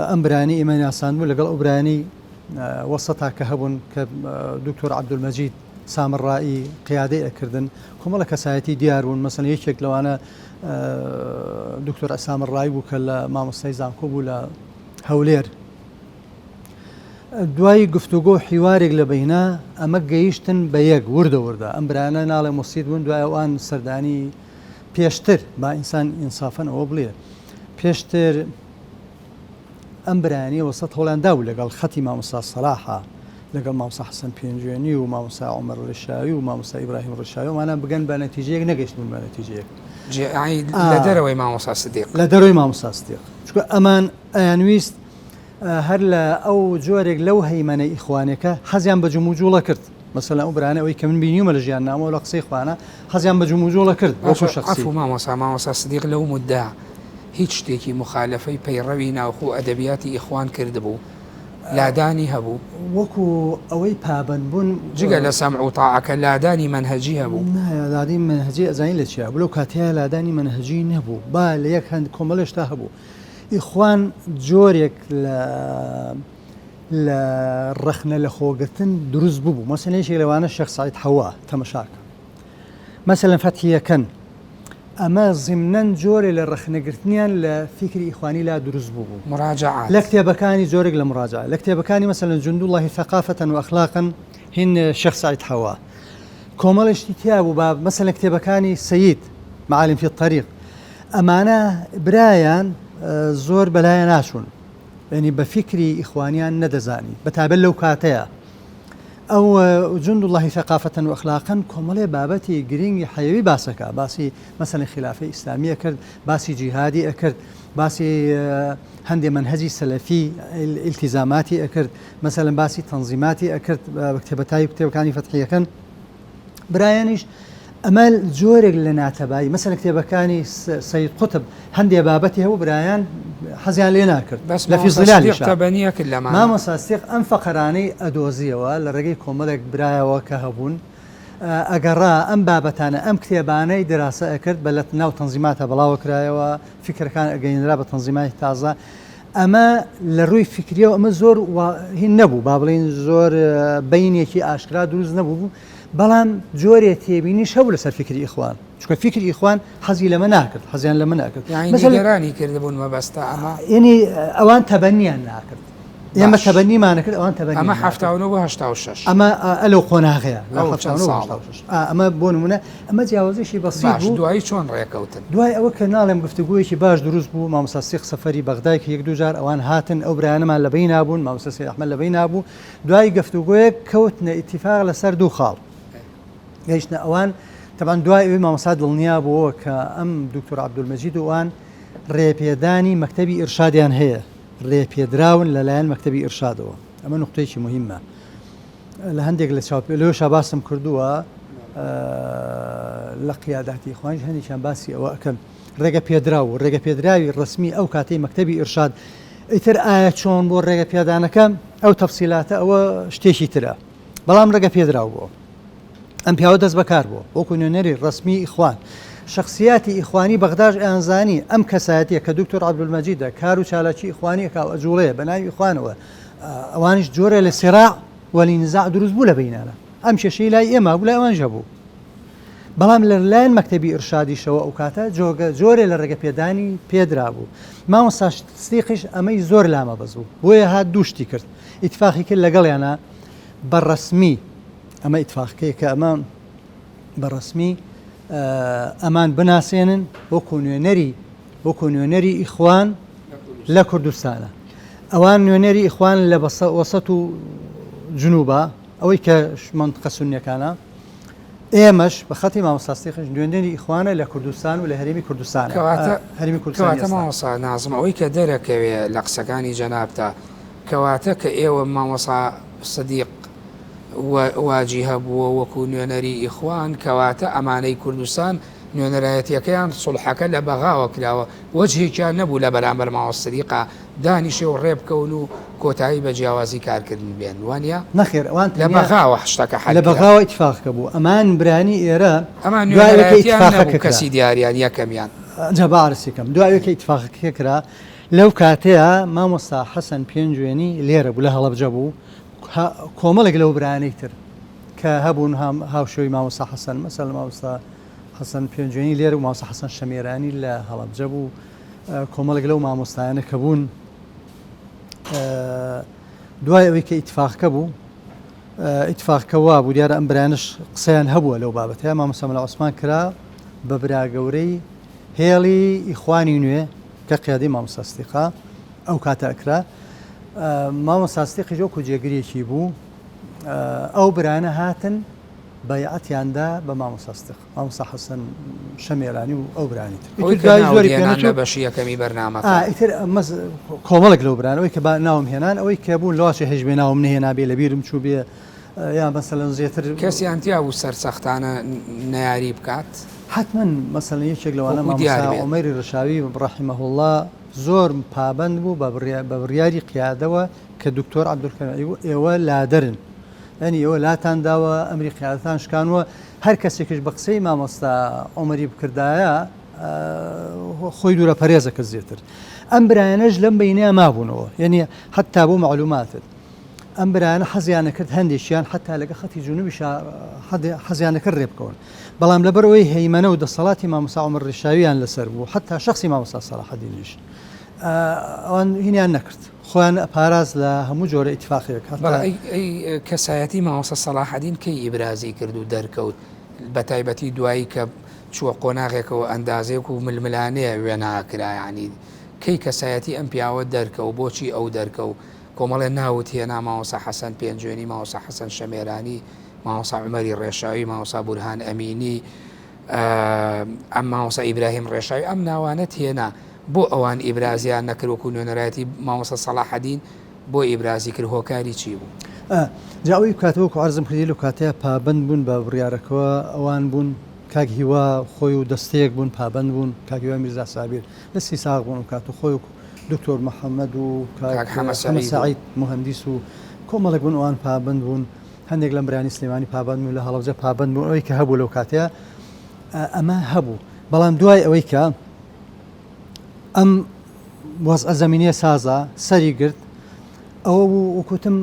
ئەم برایانەی ئێمە ناساند بوو لەگەڵ ئەو برایانەی وەسەتا کە هەبوون کە دکتۆر عەبدولمەجید سامڕایی قیادەی ئەکردن کۆمەڵە کەسایەتی دیار بوون مەسەن یەکێک لەوانە دکتۆر سامڕایی بوو کە لە مامۆستای زانکۆ بوو لە هەولێر دوای گفتوگۆ و حیوارێک لە بەینا ئەمە گەیشتن بە یەک وردە وردە ئەم برایانە ناڵێم وەسیت بوون دوای ئەوان سەردانی پێشتر با ئینسان ئینسافەن ئەوە بڵێ پێشتر ئەم برایانی وەسەت هەوڵیان دابوو لەگەڵ خەتی مامۆستا سەلاحە لەگەڵ مامۆستا حەسەن پێنجوێنی و مامۆستا عومەر ڕێشاوی و مامۆستا ئیبراهیم ڕێشاوی ئەمانە بگەن بە نەتیجەیەک نەگەیشتبوون بە نەتیجەیەک. لە دەرەوەی مامۆستا سدیق. لە دەرەوەی مامۆستا سدیق چونکە ئەمان ئەیانویست هەر لە ئەو جۆرێک لەو هەیمەنە ئیخوانێکە حەزیان بە جموجوڵە کرد مەسەلەن ئەو برانە ئەوەی کە من بینیومە لە ژیاننامەوە لە قسەی خوانە حەزیان بە جموجوڵە کرد وەکو شەخسی. عەفو مامۆستا، مامۆستا سدیق لەو موددە هیچ شتێکی موخالەفەی پەیڕەوی ناوخۆ و ئەدەبیاتی ئیخوان کردبوو؟ لادانی هەبوو؟ وەکو ئەوەی پابەند بوون. جگە لە سەمع و تاعەکە لادانی مەنهەجی هەبوو؟ نا لادانی مەنهەجی ئەزانی لە چیا بوو لەو کاتەیا لادانی مەنهەجی نەبوو با لە یەک هەند کۆمەڵێ شتا هەبوو ئیخوان جۆرێک لە لە ڕەخنە لە خۆگرتن دروست ببوو مەسەلەن یەکێک لەوانە شێخ سەعید حەوا تەمەشاکە مەسەلەن فەتحیەکەن ئەمە زیمنەن جۆرێ لە ڕەخنەگرتنیان لە فیکری ئیخوانی لا دروست بوو مراجعات لە کتێبەکانی جۆرێک لە مراجعە لە کتێبەکانی مەسەلەن جندوڵڵاهی ثەقافەتەن و ئەخلاقەن هین شێخ سەعید حەوا کۆمەڵێ شتی تیا بوو با مەسەلەن کتێبەکانی سەید معالم فی الطریق ئەمانە برایان زۆر بەلایە ناچوون یعنی بە فیکری ئیخوانیان نەدەزانی بە تایبەت لەو کاتەیە ئەو جند اللهی ثقافة و اخلاقا کۆمەڵێ بابەتی گرینگی حەیەوی باسەکە باسی مەسەلەن خلافەی ئیسلامی ئەکرد باسی جیهادی ئەکرد باسی هەندێ مەنهەجی سەلەفی ئیلتیزاماتی ئەکرد مەسەلەن باسی تەنزیماتی ئەکرد بە کتێبەتای کتێبەکانی فەتحیەکەن برایانیش ئەمە جۆرێک لە ناتەبایی مەسەلەن کتێبەکانی سەید قوتب هەندێ بابەتی هەبوو برایان حەزیان لێ ناکرد بەس لە مامۆستا فیزڵیالیشا سدیق تەبەنیە کرد لەمانە. مامۆستا سدیق ئەم فەقەرانەی ئەدۆزیەوە لە ڕێگەی کۆمەڵێک برایەوە کە هەبوون ئەگەڕا ئەم بابەتانە ئەم کتێبانەی دراسە ئەکرد بە لە ناو تەنزیماتە بڵاوە کرایەوە فیکرەکان ئەگەینرا بە تەنزیماتی تازە ئەمە لە ڕووی فیکریەوە ئەمە زۆر هین نەبوو با بڵێین زۆر بینێکی ئاشکرا دروست نەبوو بوو بەڵام جۆرێ تێبینیش هەبوو لەسەر فیکری ئیخوان چونکە فیکری ئیخوان حەزی لەمە ناکرد حەزیان لەمە ناکرد یانی نیگەرانی کردبوون مەبەستە ئەمە یعنی ئەوان تەبەنیان ناکرد ئێمە تەبەنیمان کرد ئەوان تەبەنی ئەمە 79 بۆ 86 ئەمە ئەلەو قۆناغەیە لە 79 ئەمە بۆ نمونە ئەمە جیاوازیشی بەسیط بوو دوایی چۆن ڕێکەوتن دوای ئەوە کە ناڵێم گفتوگۆیەکی باش دروست بوو مامۆستا سیق سەفەری بەغدای کە یەک دوو جار ئەوان هاتن ئەو برایانەمان لە بەینا بوون مامۆستا سەید ئەحمەد لە بەینا بوو دوای گفتوگۆیەک کەوتنە ئیتیفاق لەسەر دوو خاڵ گەیشتنە ئەوان تەبعەن دوای ئەوەی مامۆستا دڵنیا بووەوە کە ئەم دکتۆر عەبدولمەجید و ئەوان ڕێپێدانی مەکتەبی ئیرشادیان هەیە ڕێپێدراون لەلایەن مەکتەبی ئیرشادەوە ئەمە نوقتەیەکی موهیمە لە هەندێک لە چاوپێ لەوێشا باسم کردووە لە قیاداتی ئیخوانیش هەندێکیان باسی ئەوە ئەکەن ڕێگە پێدراو و ڕێگە پێدراوی ڕسمی ئەو کاتەی مەکتەبی ئیرشاد ئیتر ئایا چۆن بۆ ڕێگە پێدانەکە ئەو تەفسیلاتە ئەوە شتێکی ترە بەڵام ڕێگە پێدراو بووە ئەم پیاوە دەست بەکار بووە وەکو نوێنەری ڕسمی ئیخوان شخصیاتی ئیخوانی بەغداش ئەیانزانی ئەم کەسایەتیە کە دکتۆر عەبدولمەجیدە کار و چالاکی ئیخوانی ئەکا و ئەجوڵێ بە ناوی ئیخوانەوە ئەوانیش جۆرێ لە سراع وەلی نزاع دروست بوو لە بەینانە ئەم کێشەی لای ئێمە بوو لای ئەوانیش هەبوو بەڵام لە لایەن مەکتەبی ئیرشادیشەوە ئەو کاتە جۆگە جۆرێ لە ڕێگە پێدانی پێدرابوو مامۆستا سدیقیش ئەمەی زۆر لامە بەس بوو بۆیە هات دوو شتی کرد ئیتفاقی کرد لەگەڵیانە بە ڕەسمی ئەمە ئیتفاقەکەی کە ئەمە بە ڕەسمی ئەمان بناسێنن وەکو نوێنەری وەکو نوێنەری ئیخوان لە کوردستانە ئەوان نوێنەری ئیخوان لە وەسەت و جنوبە ئەوەی کە منطقە سونیەکانە ئێمەش بە خەتی مامۆستا سدیقیش نوێنەری ئیخوانە لە کوردستان و لە هەرێمی کوردستان کەواتە هەرێمی کوردستان کەواتە مامۆستا نازم ئەوەی کە دەرەکەوێ لە قسەکانی جەنابتا کەواتە کە ئێوە مامۆستا سدیق واجیهە بووە وەکو نوێنەری ئیخوان کەواتە ئەمانەی کوردستان نوێنەرایەتیەکەیان سوڵحەکە لە بەغاوە کراوە وەجهێکیان نەبوو لە بەرامبەر ماوە سدیقا دانیشێ و ڕێبکەون و کۆتایی بە جیاوازی کارکردن بێن وانە؟ نەخێر ئەوان لە بەغاوە شتەکە حەل لە بەغاوە ئیتفاقەکە بوو ئەمان برانی ئێرە ئەمان نوێنەرایەتیان نەبوو کەسی دیاریان یەکەمیان. جا با عەرزی کەم دوای ئەوەی کە ئیتفاقەکە کرا لەو کاتەیا مامۆستا حەسەن پێنجوێنی لێرە بوو لە هەڵەبجە بوو کۆمەڵێک لەو برایانەی تر کە هەبوون هاوشێوەی مامۆستا حەسەن مەسەلەن مامۆستا حەسەن پێنجوێنی لێرە بوو مامۆستا حەسەن شەمێرانی لە هەڵەبجە بوو کۆمەڵێک لەو مامۆستایانە کە بوون دوای ئەوەی کە ئیتفاقەکە بوو ئیتفاقەکە وا بوو دیارە ئەم برایانەش قسەیان هەبووە لەو بابەتەیە مامۆستا مەلا عوسمان کرا بە برا گەورەی هێڵی ئیخوانی نوێ کە قیادەی مامۆستا ستیقا ئەو کاتە ئەکرا مامۆستا ستیقیش وەکو جێگرێکی بوو ئەو برانە هاتن بەیعەتیان دا بە مامۆستا ستیق مامۆستا حەسەن شەمێرانی و ئەو برانی تر ئەوەی کە ناوت هێنان لە بەشی یەکەمی بەرنامەکە. ئیتر ئەمە کۆمەڵێک لەو بران ئەوەی کە با ناوم هێنان ئەوەی کە بوون لەواچێ هەیش بێ ناوم نەهێنابێ لە بیرم چوو بێ یا مەسەلەن زێتر کەسیان تیا بوو سەرسەختانە نەیاری بکات؟ حەتمەن مەسەلەن یەکێک لەوانە مامۆستا عومەری ڕشاوی ڕەحیمە اللە زۆر پابەند بوو بە بڕیاری قیادەوە کە دکتۆر عەبدولکەریم ئێوە لادەرن یانی ئێوە لاتان داوە ئەمری قیادەتان شکانوە هەر کەسێکیش بە قسەی مامۆستا عومەری بکردایە خۆی دوورە پەرێزە کرد زیاتر ئەم برایانەش لەم بینەیە مابوونەوە یعنی حتا بۆ معلوماتت ئەم برایانە حەزیانە کرد هەندێکیان حتا لەگە خەتی جنوبیشا حەزیانە کرد ڕێ بکەون بەڵام لەبەرەوەی هەیمەنە و دەسەڵاتی مامۆستا عومەر ڕیشاویان لەسەر بوو حتا شخصی مامۆستا سەلاحەدینیش ئەوان هینیان نەکرد خۆیان ئەپاراست لە هەموو جۆرە ئیتفاقێک هەتا. بەڵێ ئەی ئەی کەسایەتی مامۆستا سەڵاحەدین کەی ئیبرازی کرد و دەرکەوت بە تایبەتی دوایی کە چووە قۆناغێکەوە ئەندازەیەک و ململانێ وێنا کرا یانی کەی کەسایەتی ئەم پیاوە دەرکەوت بۆچی ئەو دەرکەوت کۆمەڵێ ناوت هێنا مامۆستا حەسەن پێنجوێنی مامۆستا حەسەن شەمێرانی مامۆستا عومەری ڕێشاوی مامۆستا بورهان ئەمینی ئەم مامۆستا ئیبراهیم ڕێشاوی ئەم ناوانەت هێنا بۆ ئەوان ئیبرازیان نەکرد وەکو نوێنەرایەتی مامۆستا سەڵاحەدین بۆ ئیبرازی کرد هۆکاری چی بوو؟ جا ئەوەی کاتە وەکو عەرزم کردی لەو کاتەیا پابەند بوون بە بڕیارەکەوە ئەوان بوون کاک هیوا خۆی و دەستەیەک بوون پابەند بوون کاک هیوا میرزا سابیر لە سیساق بوون ئەو کات و خۆی و دکتۆر محەممەد و کاک حەمە سەعید موهەندیس و کۆمەڵێک بوون ئەوان پابەند بوون هەندێک لەم برانی سلێمانی پابەند بوون لە هەڵەبجە پابەند بوون ئەوەی کە هەبوو لەو کاتەیە ئەمە هەبوو بەڵام دوای ئەوەی کە ئەم وەزعە زەمینیە سازا سەری گرت ئەوە بوو وەکوتم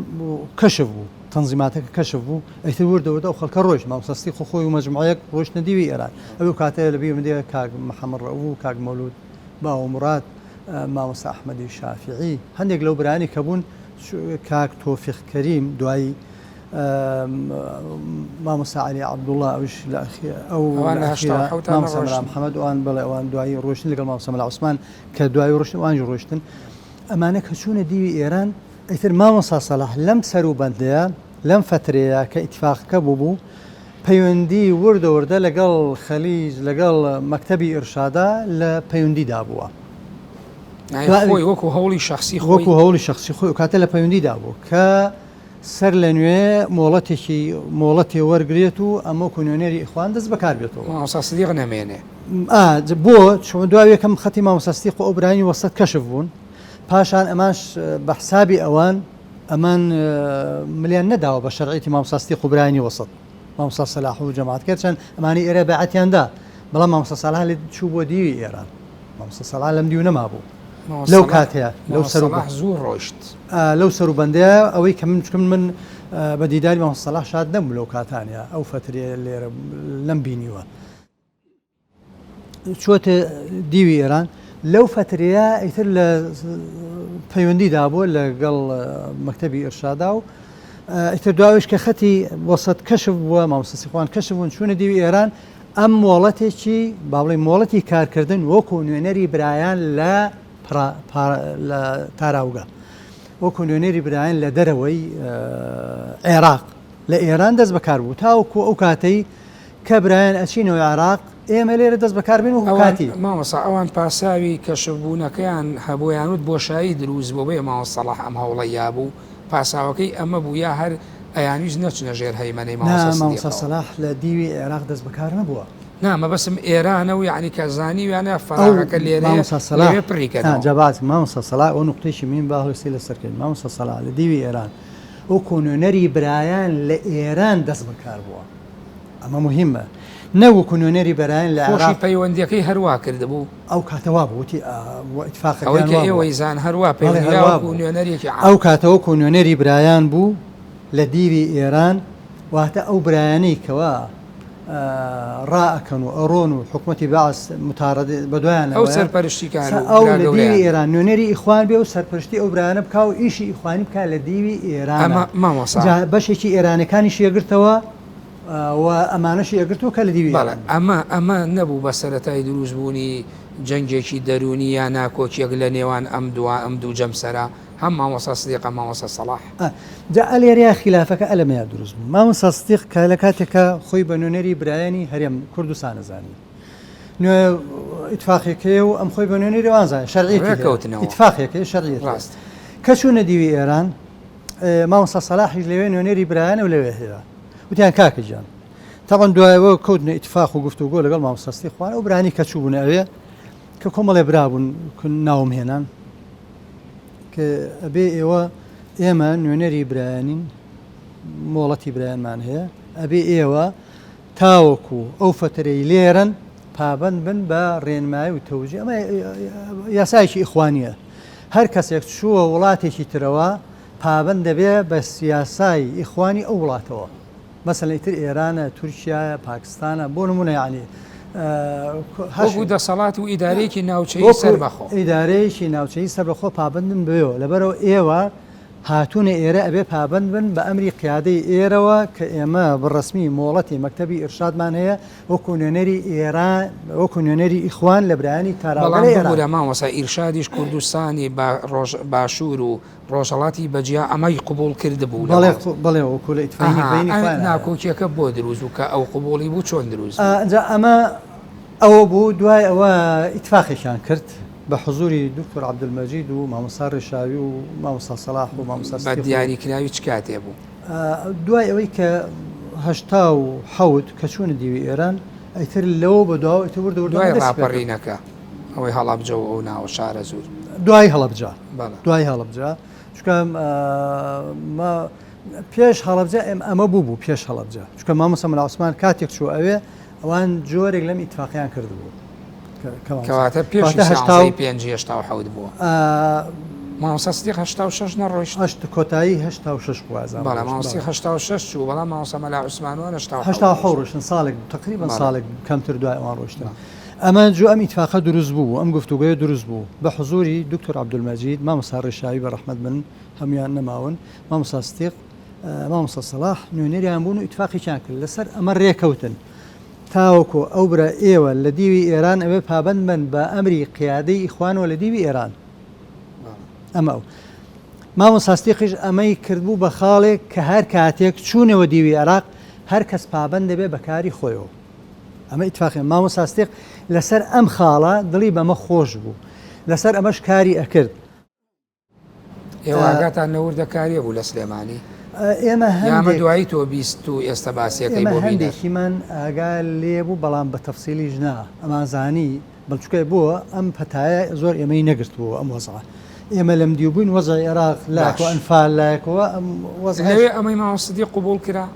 کەشف بوو تەنزیماتەکە کەشف بوو ئەیتر وردە وردە ئەو خەڵکە ڕۆیشت مامۆستا خۆ خۆی و مەجموعەیەک ڕۆیشتنە دیوی ئێران ئەو کاتەیە لە بیرم دێ کاک محەممەد ڕەئوف و کاک مەولود باوە موراد مامۆستا ئەحمەدی شافعی هەندێک لەو برانی کە بوون کاک تۆفیق کەریم دوایی مامۆستا عەلی عەبدوڵڵا ئەویش لە ئەو مامۆستا مەلا محەمەد ئەوان بەڵێ ئەوان دوایی ڕۆشتن لەگەڵ مامۆستا مەلا عوسمان کە دوایی ڕۆشتن ئەوانیش ڕۆشتن ئەمانە کە چوونە دیوی ئێران ئیتر مامۆستا سەلاح لەم سەروبەندەیە لەم فەترەیە کە ئیتفاقەکە بوو بوو پەیوەندی وردە وردە لەگەڵ خەلیج لەگەڵ مەکتەبی ئیرشادا لە پەیوەندیدا بووە. خۆی وەکو هەوڵی شخصی خۆی وەکو هەوڵی شخصی خۆی کاتە لە پەیوەندیدا بوو کە سەر لە نوێ مۆڵەتێکی مۆڵەتێ وەرگرێت و ئەم وەکو نوێنەری ئیخوان دەست بەکار بێتەوە. مامۆستا سدیق نەمێنێ. ئا بۆ؟ چون دوای یەکەم خەتی مامۆستا سدیق و ئەو برایانی وەسەت کەشف بوون پاشان ئەمانش بە حسابی ئەوان ئەمان ملیان نەداوە بە شەرعیەتی مامۆستا سدیق و برایانی وەسەت مامۆستا سەلاح و جەماعەت کەچەند ئەمانی ئێرە بەعەتیان دا بەڵام مامۆستا سەلاح لێ چوو بۆ دیوی ئێران مامۆستا سەلاح لەم دیو نەمابوو لەو کاتەیە لەو سەروبەند زوو ڕۆیشت. لەو سەروبەندەیە ئەوەی کە من چونکە من بە دیداری مامۆستا سەلاح شاد نەبووم لەو کاتانە ئەو فەترەیە لێرە نەم بینیوە چۆتە دیوی ئێران لەو فەترەیە ئیتر لە پەیوەندیدا بووە لەگەڵ مەکتەبی ئیرشادا و ئیتر دواویش کە خەتی وەسەت کەشف بووە مامۆستا سیخوان کەشف بوون چوونە دیوی ئێران ئەم مۆڵەتێکی با بڵێین مۆڵەتی کارکردن وەکو نوێنەری برایان لە لە تاراوگە وەکو نوێنەری برایان لە دەرەوەی عێراق لە ئێران دەست بەکار بوو تاوەکو ئەو کاتەی کە برایان ئەچینەوە عێراق ئێمە لێرە دەست بەکار بین وەکو کاتی. مامۆستا ئەوان پاساوی کەشفبوونەکەیان هەبوو یان وت بۆشایی دروست بوو بۆیە مامۆستا سەڵاح ئەم هەوڵەی یابوو پاساوەکەی ئەمە بوو یا هەر ئەیانویست نەچنە ژێر هەیمەنەی مامۆستا نا مامۆستا سدیقەوە؟ سەلاح لە دیوی عێراق دەست بەکار نەبووە. نا مەبەستم ئێرانە و یەعنی کە زانیویانە فەراغەکە لێرەیە مامۆستا سەلاح لەوێ پڕی ها کەنەوە. جا باس مامۆستا سەلاح ئەو نوقتەیەکی مهیم با هەڵوێستی لەسەر کەین مامۆستا سەلاح لە دیوی ئێران وەکو نوێنەری برایان لە ئێران دەست بەکار بووە ئەمە مهمە نە وەکو نوێنەری برایان لە خۆشی عێراق پەیوەندیەکەی هەروا کردبوو. ئەو کاتە وا بوو وتی ئەوەی ئیتفاقەکەیان کە وا بووە ئێوەی زان هەروا بەڵێ پەیوەندی هەروا وەکو بوو نوێنەرێکی ئەو عام. کاتە وەکو نوێنەری برایان بوو لە دیوی ئێران واتە ئەو برایانەی کەوا ڕائەکەن و ئەڕۆن و حکومەتی بەعس متاڕد ئەو بەدوایانەوەیە سەرپەرشتیکار سا و ئەو برا لە دیوی گەورەیان بوو. ئێران نوێنەری ئیخوان بێ و سەرپەرشتی ئەو برایانە بکا و ئیشی ئیخوانی بکا لە دیوی ئەمە ئێرانە مامۆسا. جا بەشێکی ئێرانەکانیشی ئەگرتەوە و ئەمانەشی ئەگرتەوە کە لە دیوی بەڵێ ئێران بن. ئەمە ئەمە نەبوو بە سەرەتای دروست بوونی جەنگێکی دەروونی یا ناکۆکیەک لە نێوان ئەم دووە ئەم دوو جەمسەرە هەم مامۆستا سدیق هەم مامۆستا سەڵاح. جا ئەلێرەیا خیلافەکە ئەلەمەیا دروست بوو. مامۆستا سدیق کە لە کاتێکا خۆی بە نوێنەری برایانی هەرێم کوردستان ئەزانی. نوێ ئیتفاقێک هەیە و ئەم خۆی بە نوێنەری ئەوان زانێ شەرعیەتی هەیە. ڕێکەوتنەوە. ئیتفاقێک هەیە شەرعیەتی هەیە. ڕاستە. کە چوونە دیوی ئێران مامۆستا سەلاحیش لەوێ نوێنەری برایانە و لەوێ هەیە. وتیان کاکە گیان تەبعەن دوایەوە کەوتنە ئیتفاق و گفتوگۆ لەگەڵ مامۆستا سدیق خوان ئەو برانی کە چووبوونە ئەوێ کە کۆمەڵێ برا بوون ناوم هێنان کە ئەبێ ئێوە ئێمە نوێنەری برایانین مۆڵەتی برایانمان هەیە ئەبێ ئێوە تاوەکو ئەو فەترەی لێرەن پابەند بن بە ڕێنمایی و تەوجی ئەمە یاسایەکی ئیخوانیە هەر کەسێک چووە وڵاتێکی ترەوە پابەند دەبێ بە سیاسای ئیخوانی ئەو وڵاتەوە مەسەلەن ئیتر ئێرانە، تورکیایە، پاکستانە، بۆ نموونە یەعنی هەر وەکوو دەسەڵات و ئیدارەیەکی ناوچەیی وەکوو سەربەخۆ. ئیدارەیەکی ناوچەیی سەربەخۆ پابەندن بەوێوە، لەبەرئەوە ئێوە هاتوونە ئێرە ئەبێ پابەند بن بە ئەمری قیادەی ئێرەوە کە ئێمە بە ڕەسمی مۆڵەتی مەکتەبی ئیرشادمان هەیە وەکوو نوێنەری ئێران وەکوو نوێنەری ئیخوان لە برایانی تاراوگە بەڵام لە ئێران. ببوورە مامۆستا ئیرشادیش کوردستانی بە ڕۆژ باشوور و ڕۆژهەڵاتی بەجیا ئەمەی قبوڵ کردبوو لە بەڵێ ماڵ. بەڵێ وەکو لە ئیتفاقی ئەها بەینی ئە خۆیان هەیە. ناکۆکیەکە بۆ دروست بوو کە ئەو قبوڵی بوو چۆن دروست بوو؟ ئەنجا ئەمە ئەوە بوو دوای ئەوە ئیتفاقێکیان کرد بە حزوری دکتۆر عەبدولمەجید و مامۆستا ڕێشاوی و مامۆستا سەڵاح و مامۆستا بە ستیق و دیاری کراوی چ کاتێ بوو؟ دوای ئەوەی کە 87 کە چوونە دیوی ئێران ئیتر لەوە بە دواوە ئیتر وردە وردە دوای ئەمە دەستی پێ کرد. ڕاپەڕینەکە ئەوەی هەڵەبجە و ئەو ناوە شارەزوور. دوای هەڵەبجە. بەڵێ. دوای هەڵەبجە چونکە ما پێش هەڵەبجە ئێم ئەمە بوو بوو پێش هەڵەبجە چونکە مامۆستا مەلا عوسمان کاتێک چوو ئەوێ ئەوان جۆرێک لەم ئیتفاقیان کردبوو کەواتە پێش سیانزەی پێنجی 87 بووە مامۆستا سدیق 86 نەڕۆیشت هەشت کۆتایی 86 بوو ئازام بەڵێ مامۆستا 86 چوو بەڵام مامۆستا مەلا عوسمان 87 ڕۆشتن ساڵێک تقریبا ساڵێک کەمتر دوای ئەوان ڕۆشتن ئەمە جو ئەم ئیتفاقە دروست بوو ئەم گفتوگۆیە دروست بوو بە حزوری دکتۆر عەبدولمەجید، مامۆستا ڕێشاوی بە ڕەحمەت بن هەموویان نەماون، مامۆستا ستیق، مامۆستا سەڵاح نوێنەریان بوون و ئیتفاقێکیان کرد لەسەر ئەمە ڕێکەوتن تاوەکو ئەو برا ئێوە لە دیوی ئێران ئەوێ پابەند بن بە ئەمری قیادەی ئیخوانەوە لە دیوی ئێران ئەمە ئەو مامۆستا ستیقیش ئەمەی کردبوو بە خاڵێک کە هەر کاتێک چوونەوە دیوی عێراق هەر کەس پابەند دەبێ بە کاری خۆیەوە. ئەمە ئیتفاقی مامۆستا ستیق لەسەر ئەم خاڵە دڵی بەمە خۆش بوو لەسەر ئەمەش کاری ئەکرد. ئێوە ئاگاتان لە وردەکاریە بوو لە سلێمانی؟ ئێمە یامە دوایی تۆ بیست و ئێستا باسیەکەی ئێمە بۆ بینەر. هەندێکیمان ئاگا لێ بوو بەڵام بە تەفسیلیش نا ئەمانزانی بەڵ چونکە بۆ ئەم پەتایە زۆر ئێمەی نەگرتبوو ئەم وەزعە ئێمە لەم دیو بووین وەزعی عێراق لایەک و باش. ئەنفال لایەکەوە ئەم وەزعەش لەوێ ئەمەی مامۆستا سدیق قبوڵ کرا؟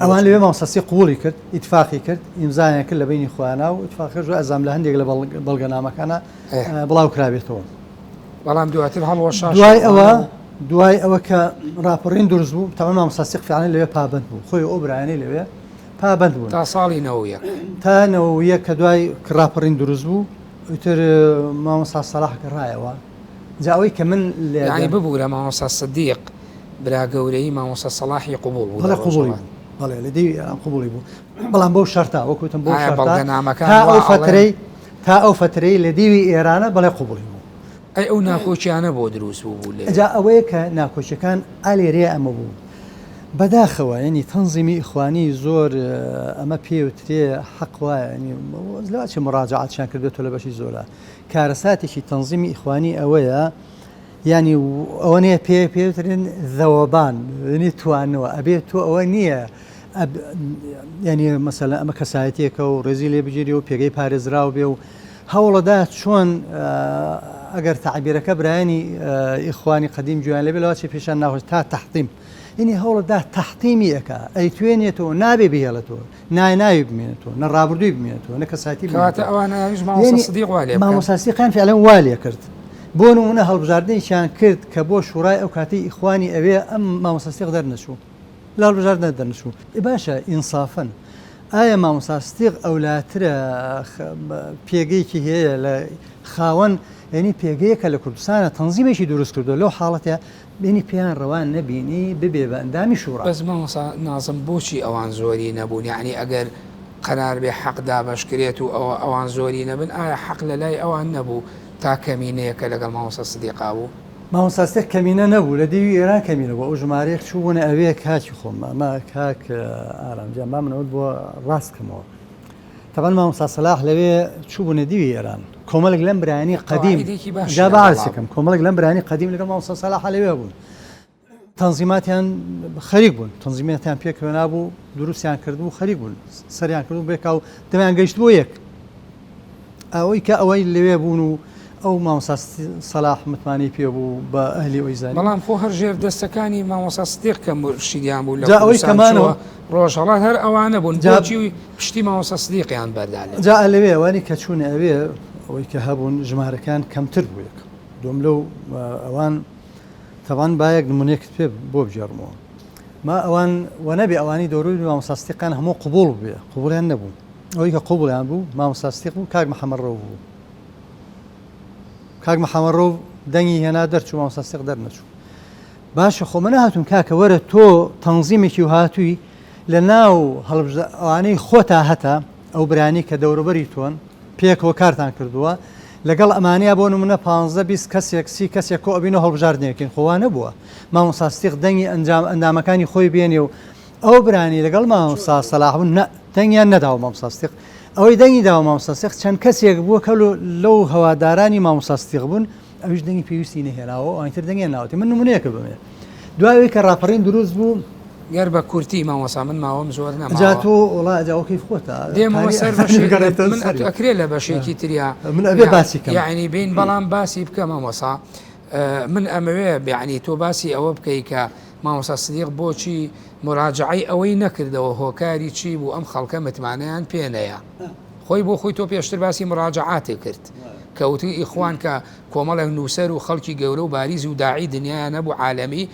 ئەوان لەوێ مامۆستا سدیق قبوڵی کرد، ئیتفاقی کرد، ئیمزایان کرد لە بەینی خۆیانا و ئیتفاقەکەش ئەزانم لە هەندێک لە بەڵگەنامەکانا بڵاو کرابێتەوە. بەڵام دواتر هەڵوەشا دوای ئەوە دوای ئەوە کە ڕاپەڕین دروست بوو، تەبعەن مامۆستا سدیق فیعلەن لەوێ پابەند بوو، خۆی و ئەو برایانەی لەوێ پابەند بوون. تا ساڵی 91. تا 91 کە دوای ڕاپەڕین دروست بوو، ئیتر مامۆستا سەڵاح گەڕایەوە. جا ئەوەی کە من لێ یانی ببورە مامۆستا سدیق برا گەورەی مامۆستا سەڵاحی قبوڵ بوو لە بەڵێ قبوڵی ڕۆژهەڵات. بوو بەڵێ لە دیوی ئێران قبوڵی بوو بەڵام بەو شەرتە وەک وتم بەو ئایا شەرتە بەڵگەنامەکان تا وا ئەو ئەڵێن؟ فەترەی تا ئەو فەترەی لە دیوی ئێرانە بەڵێ قبوڵی بوو. ئەی ئەو ناکۆکیانە بۆ دروست بوو بوو لەوێ؟ جا ئەوەیە کە ناکۆکیەکان ئا لێرەیە ئەمە بوو بەداخەوە یەنی تەنزیمی ئیخوانی زۆر ئەمە پێ وترێ حەق وایە یەنی لەوە چێ مڕاجەعاتیان کردبێتەوە لە بەشی زۆرا کارەساتێکی تەنزیمی ئیخوانی ئەوەیە یانی ئەوە نیە پێ پێوترن زەوەبان ینی توانەوە ئەبێ تۆ ئەوە نییە یعنی مەسەلەن ئەمە کەسایەتیەکە و ڕێزی لێ بگیری و پێگەی پارێزراو بێ و هەوڵەدا چۆن ئەگەر تەعبیرەکە برایانی ئیخوانی قەدیم گوێیان لێ بێ لەوە چێ پێشان ناخۆش تا تەحتیم یعنی هەوڵەدا تەحتیمی ئەکا ئەیتوێنێتەوە نابێ بهێڵێتەوە نای ناوی بمێنێتەوە نە ڕابردووی بمێنێتەوە نە کەسایەتی کەواتە بمێنێتەوە ئەوان ئەویش مامۆستا یعنی سدیق وا لێ بکەن مامۆستا سدیقیان فعلا وا لێ کرد بۆ نمونە هەڵبژاردنێکیان کرد کە بۆ شوڕای ئەو کاتەی ئیخوانی ئەوێ ئەم مامۆستا سدیق دەرنەچوو لە هەڵبژاردنە دەرنەچوو. ئێ باشە ئینسافەن ئایا مامۆستا ستیق ئەولاترە پێگەیەکی هەیە لە خاوەن یعنی پێگەیەکە لە کوردستانە تەنزیمێکی دروست کردو لەو حاڵەتە بینی پێیان ڕەوان نەبینی ببێ بە ئەندامی شوڕا. بەس مامۆستا نازم بۆچی ئەوان زۆری نەبوون یعنی ئەگەر قەرار بێ حەق دابەش کرێت و ئەوە ئەوان زۆری نەبن ئایا حەق لە لای ئەوان نەبوو تا کەمینەیەکە لەگەڵ مامۆستا سدیقا بوو؟ مامۆستا ستێک کەمینە نەبوو لە دیوی ئێران کەمینە بوو ئەو ژمارەیەک چووبوونە ئەوێ کاکی خۆم ئەمە کاک ئارام گیان با من ئەوەت بۆ ڕاست کەمەوە تەبعەن مامۆستا سەلاح لەوێ چووبوونە دیوی ئێران کۆمەڵێک لەم برایانی قەدیم قەواعیدێکی باشیان جا با لەگەڵا عەرزی کەم بوو. کۆمەڵێک لەم برایانی قەدیم لەگەڵ مامۆستا سەلاح لەوێ بوون تەنزیماتیان خەریک بوون تەنزیماتیان پێکەوە نابوو دروستیان کردبوو خەریک بوون سەریان کردبوو بێکا و دەمیان گەیشت بۆ یەک ئەوەی کە ئەوەی لەوێ بوون و ئەو مامۆستا سەلاح متمانەی پێ بوو بە ئەهلی ئەوی زانی. بەڵام خۆ هەر ژێر دەستەکانی مامۆستا سدیق کە مورشیدیان بوو لە جا ئەوەی کوردستان کەمانەوە چووە ڕۆژهەڵات هەر ئەوانە بوون جا بۆچی پشتی مامۆستا سدیقیان بەردا لەوێ؟ جا لەوێ ئەوانی کە چوونە ئەوێ ئەوەی کە هەبوون ژمارەکان کەمتر بوو یەک دووەم لەو ئەوان تەبعەن با یەک نمونەیەکت پێ بۆ بگێڕمەوە ما ئەوان وەنەبێ ئەوانی دەوروبەری مامۆستا سدیقیان هەموو قبوڵ بووێ قبوڵیان نەبوو ئەوەی کە قبوڵیان بوو مامۆستا سدیق بوو کاک محەمەد ڕەوف بوو کاک محەمەد ڕەوف دەنگی هێنا دەرچوو مامۆستا سدیق دەرنەچوو باشە خۆ من هاتووم کاکە وەرە تۆ تەنزیمێکی و هاتووی لە ناو هەڵبژ ئەوانەی خۆتا هەتە ئەو برانی کە دەوروبەری تۆن پێکەوە کارتان کردووە لەگەڵ ئەمانەیا بۆ نمونە پانزە 20 کەسێک 30 کەسێک کۆ ئەبینەوە هەڵبژاردنێکین خۆ وا نەبووە مامۆستا ستیق دەنگی ئەنجام ئەندامەکانی خۆی بێنێ و ئەو برانی لەگەڵ مامۆستا سەلاح بوون نە دەنگیان نەداوە مامۆستا ستیق ئەوەی دەنگی داوە مامۆستا ستیق چەند کەسێک بووە کە لەو هەوادارانی مامۆستا ستیق بوون ئەویش دەنگی پێویستی نەهێناوە ئەوانی تر دەنگیان ناوەتی من نمونەیەکە بمێ دوای ئەوەی کە ڕاپەڕین دروست بوو گەر بە کورتی مامۆستا من ماوەم زۆر نەماوە جا تۆ وڵا جا ئەو کەیف خۆتە دێمەوە کاری سەر ئەسانی بەشێک بگەڕێتەوە من سەری. ئەکرێ لە بەشێکی تریا من ئەبێ باسی کەم یعنی بین بەڵام باسی بکە مامۆستا من ئەمەوێ یعنی تۆ باسی ئەوە بکەی کە مامۆستا سدیق بۆچی مراجعەی ئەوەی نەکردەوە هۆکاری چی بوو ئەم خەڵکە متمانەیان پێ نەیە خۆی بۆ خۆی تۆ پێشتر باسی مراجعاتێ کرد کە وتی ئیخوان کە کۆمەڵێک نووسەر و خەڵکی گەورە و باریز و داعی دنیایان هەبوو عالەمی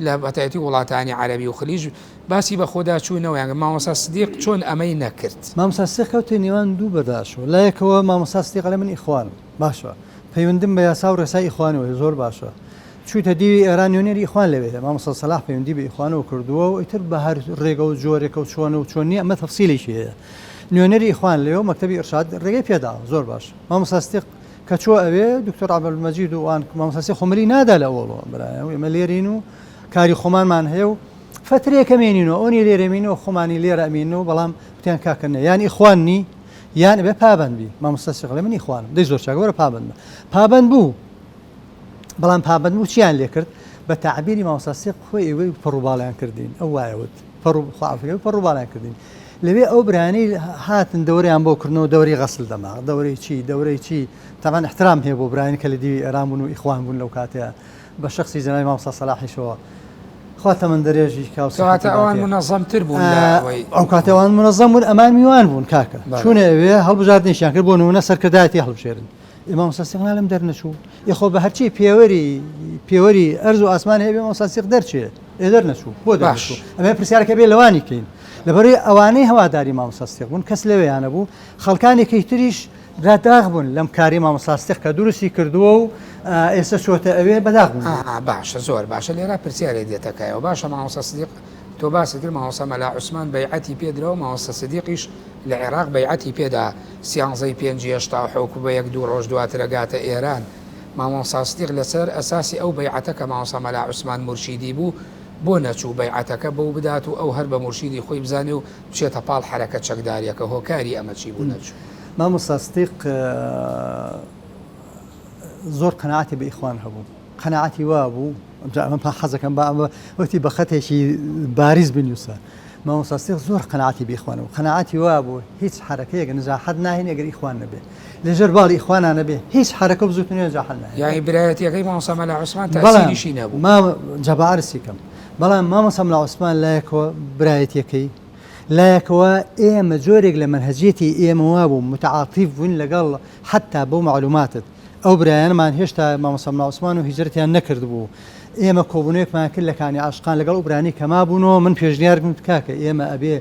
لە بەتایبەتی وڵاتانی عەرەبی و خلیج باسی بەخۆداچوونەوەیان کرد مامۆستا سدیق چۆن ئەمەی نەکرد؟ مامۆستا سدیق کەوتە نێوان دوو بەرداشەوە لایەکەوە مامۆستا سدیق ئەڵێ من ئیخوانم باشە پەیوەندیم بە یاسا و ڕێسای ئیخوانەوە هەیە زۆر باشە چوویتە دیوی ئێران نوێنەری ئیخوان لەوێ هەیە مامۆستا سەلاح پەیوەندی بە ئیخوانەوە کردووە و ئیتر بە هەر ڕێگە و جۆرێکە و چۆنە و چۆن نییە ئەمە تەفسیلێکی هەیە نوێنەری ئیخوان لەوێ و مەکتەبی ئیرشاد ڕێگەی پێداوە زۆر باش مامۆستا سدیق کە چووە ئەوێ دکتۆر عەبدولمەجید و ئەوان مامۆستا سدیق خۆ ملی نادا لە ئەوەڵەوە برایە و ئێمە لێرین و کاری خۆمانمان هەیە و فترەیەکە مێنینەوە ئەو نیە لێرە مینەوە خۆمانی لێرە ئەمینەوە بەڵام وتیان کاکە نە یان ئیخوان نی یان ئەبێ پابەند بی مامۆستا سدیق ئەڵێ من ئیخوانم دەی زۆر چاکە وەرە پابەند بە پابەند بوو بەڵام پابەند بوو چیان لێ کرد بە تەعبیری مامۆستا سدیق خۆی ئێوەی پەڕوباڵیان کردین ئەو وایە وت پەڕ خوا عەفوی پەڕوباڵیان کردین لەوێ ئەو برایانەی هاتن دەورەیان بۆ کردنەوە دەورەی غەسل دەماغ دەورەی چی دەورەی چی تەبعەن احترام هەیە بۆ برایان کە لە دیوی ئێران بوون و ئیخوان بوون لەو کاتەیە بە شەخسی جەنابی مامۆستا سەلاحیشەوە خوا تەمەن درێژی کا و کەواتە سیحەتی ئەوان باتێ. منەزەمتر بوون لە ئەوەی ئەو کاتە ئەوان منەزەم بوون ئەمان میوان بوون کاکە بەڵێ. چوونە ئەوێ هەڵبژاردنێکیان کرد بۆ نموونە سەرکردایەتی هەڵبژێرن ئێ مامۆستا سیق نالم دەرنەچوو ئێ خۆ بە هەرچی پێوەری پێوەری ئەرز و ئاسمان هەیە بێ مامۆستا سیق دەرچێ ئێ دەرنەچوو بۆ باش. دەرنەچوو ئەمە پرسیارەکە بێ لەوانی کەین لەبەرەی ئەوانەی هەواداری مامۆستا سیق بوون کەس لەوێیانە بوو خەڵکانێکی تریش بەداخ بوون لەم کاری مامۆستا سیق کە دروستی کردووە و ئێستا چۆتە ئەوێ بەداخ بوون. ئا باشە زۆر باشە لێرە پرسیارێک دێتە کایەوە باشە مامۆستا سدیق تۆ باست کرد مامۆستا مەلا عوسمان بەیعەتی پێ درا و مامۆستا سدیقیش لە عێراق بەیعەتی پێ دا سیانزەی پێنجی 87 و بە یەک دوو ڕۆژ دواتر ئەگاتە ئێران مامۆستا سدیق لەسەر ئەساسی ئەو بەیعەتە کە مامۆستا مەلا عوسمان مورشیدی بوو بۆ نەچوو بەیعەتەکە بەو بدات و ئەو هەر بە مورشیدی خۆی بزانێ و بچێتە پاڵ حەرەکە چەکداریەکە هۆکاری ئەمە چی بوو نەچوو؟ مامۆستا سدیق زۆر قەناعەتی بە ئیخوان هەبوو قەناعەتی وا بوو ئەمجا ئەمە پا حەزەکەم با ئەمە وەتی بە خەتێکی باریز بنووسە. مامۆستا سدیق زۆر قەناعەتی بە ئیخوان هەبوو، قەناعەتی وابوو هیچ حەرەکەیەک نجاحەت ناهێنێ ئەگەر ئیخوان نەبێ، لە ژێر باڵی ئیخوانا نەبێ هیچ حەرەکە و بزووتنەوەی نجاحەت ناهێنێ. یانی برایەتیەکەی مامۆستا مەلا عوسمان تەئسیریشی نەبوو؟ بەڵام جا با عەرزی کەم، بەڵام مامۆستا مەلا عوسمان لایەکەوە برایەتیەکەی، لایەکەوە ئێمە جۆرێک لە مەنهەجیەتی ئێمە وابوو متعاتیف بووین لەگەڵ حەتتا بۆ مەعلوماتت ئەو برایانەمان هێشتا مامۆستا مەلا عوسمان و هیجرەتیان نەکردبوو ئێمە کۆبوونەوەیەکمان کرد لە کانی عاشقان لەگەڵ ئەو برایانەی کە مابوونەوە من پێشنیارم کرد کاکە ئێمە ئەبێ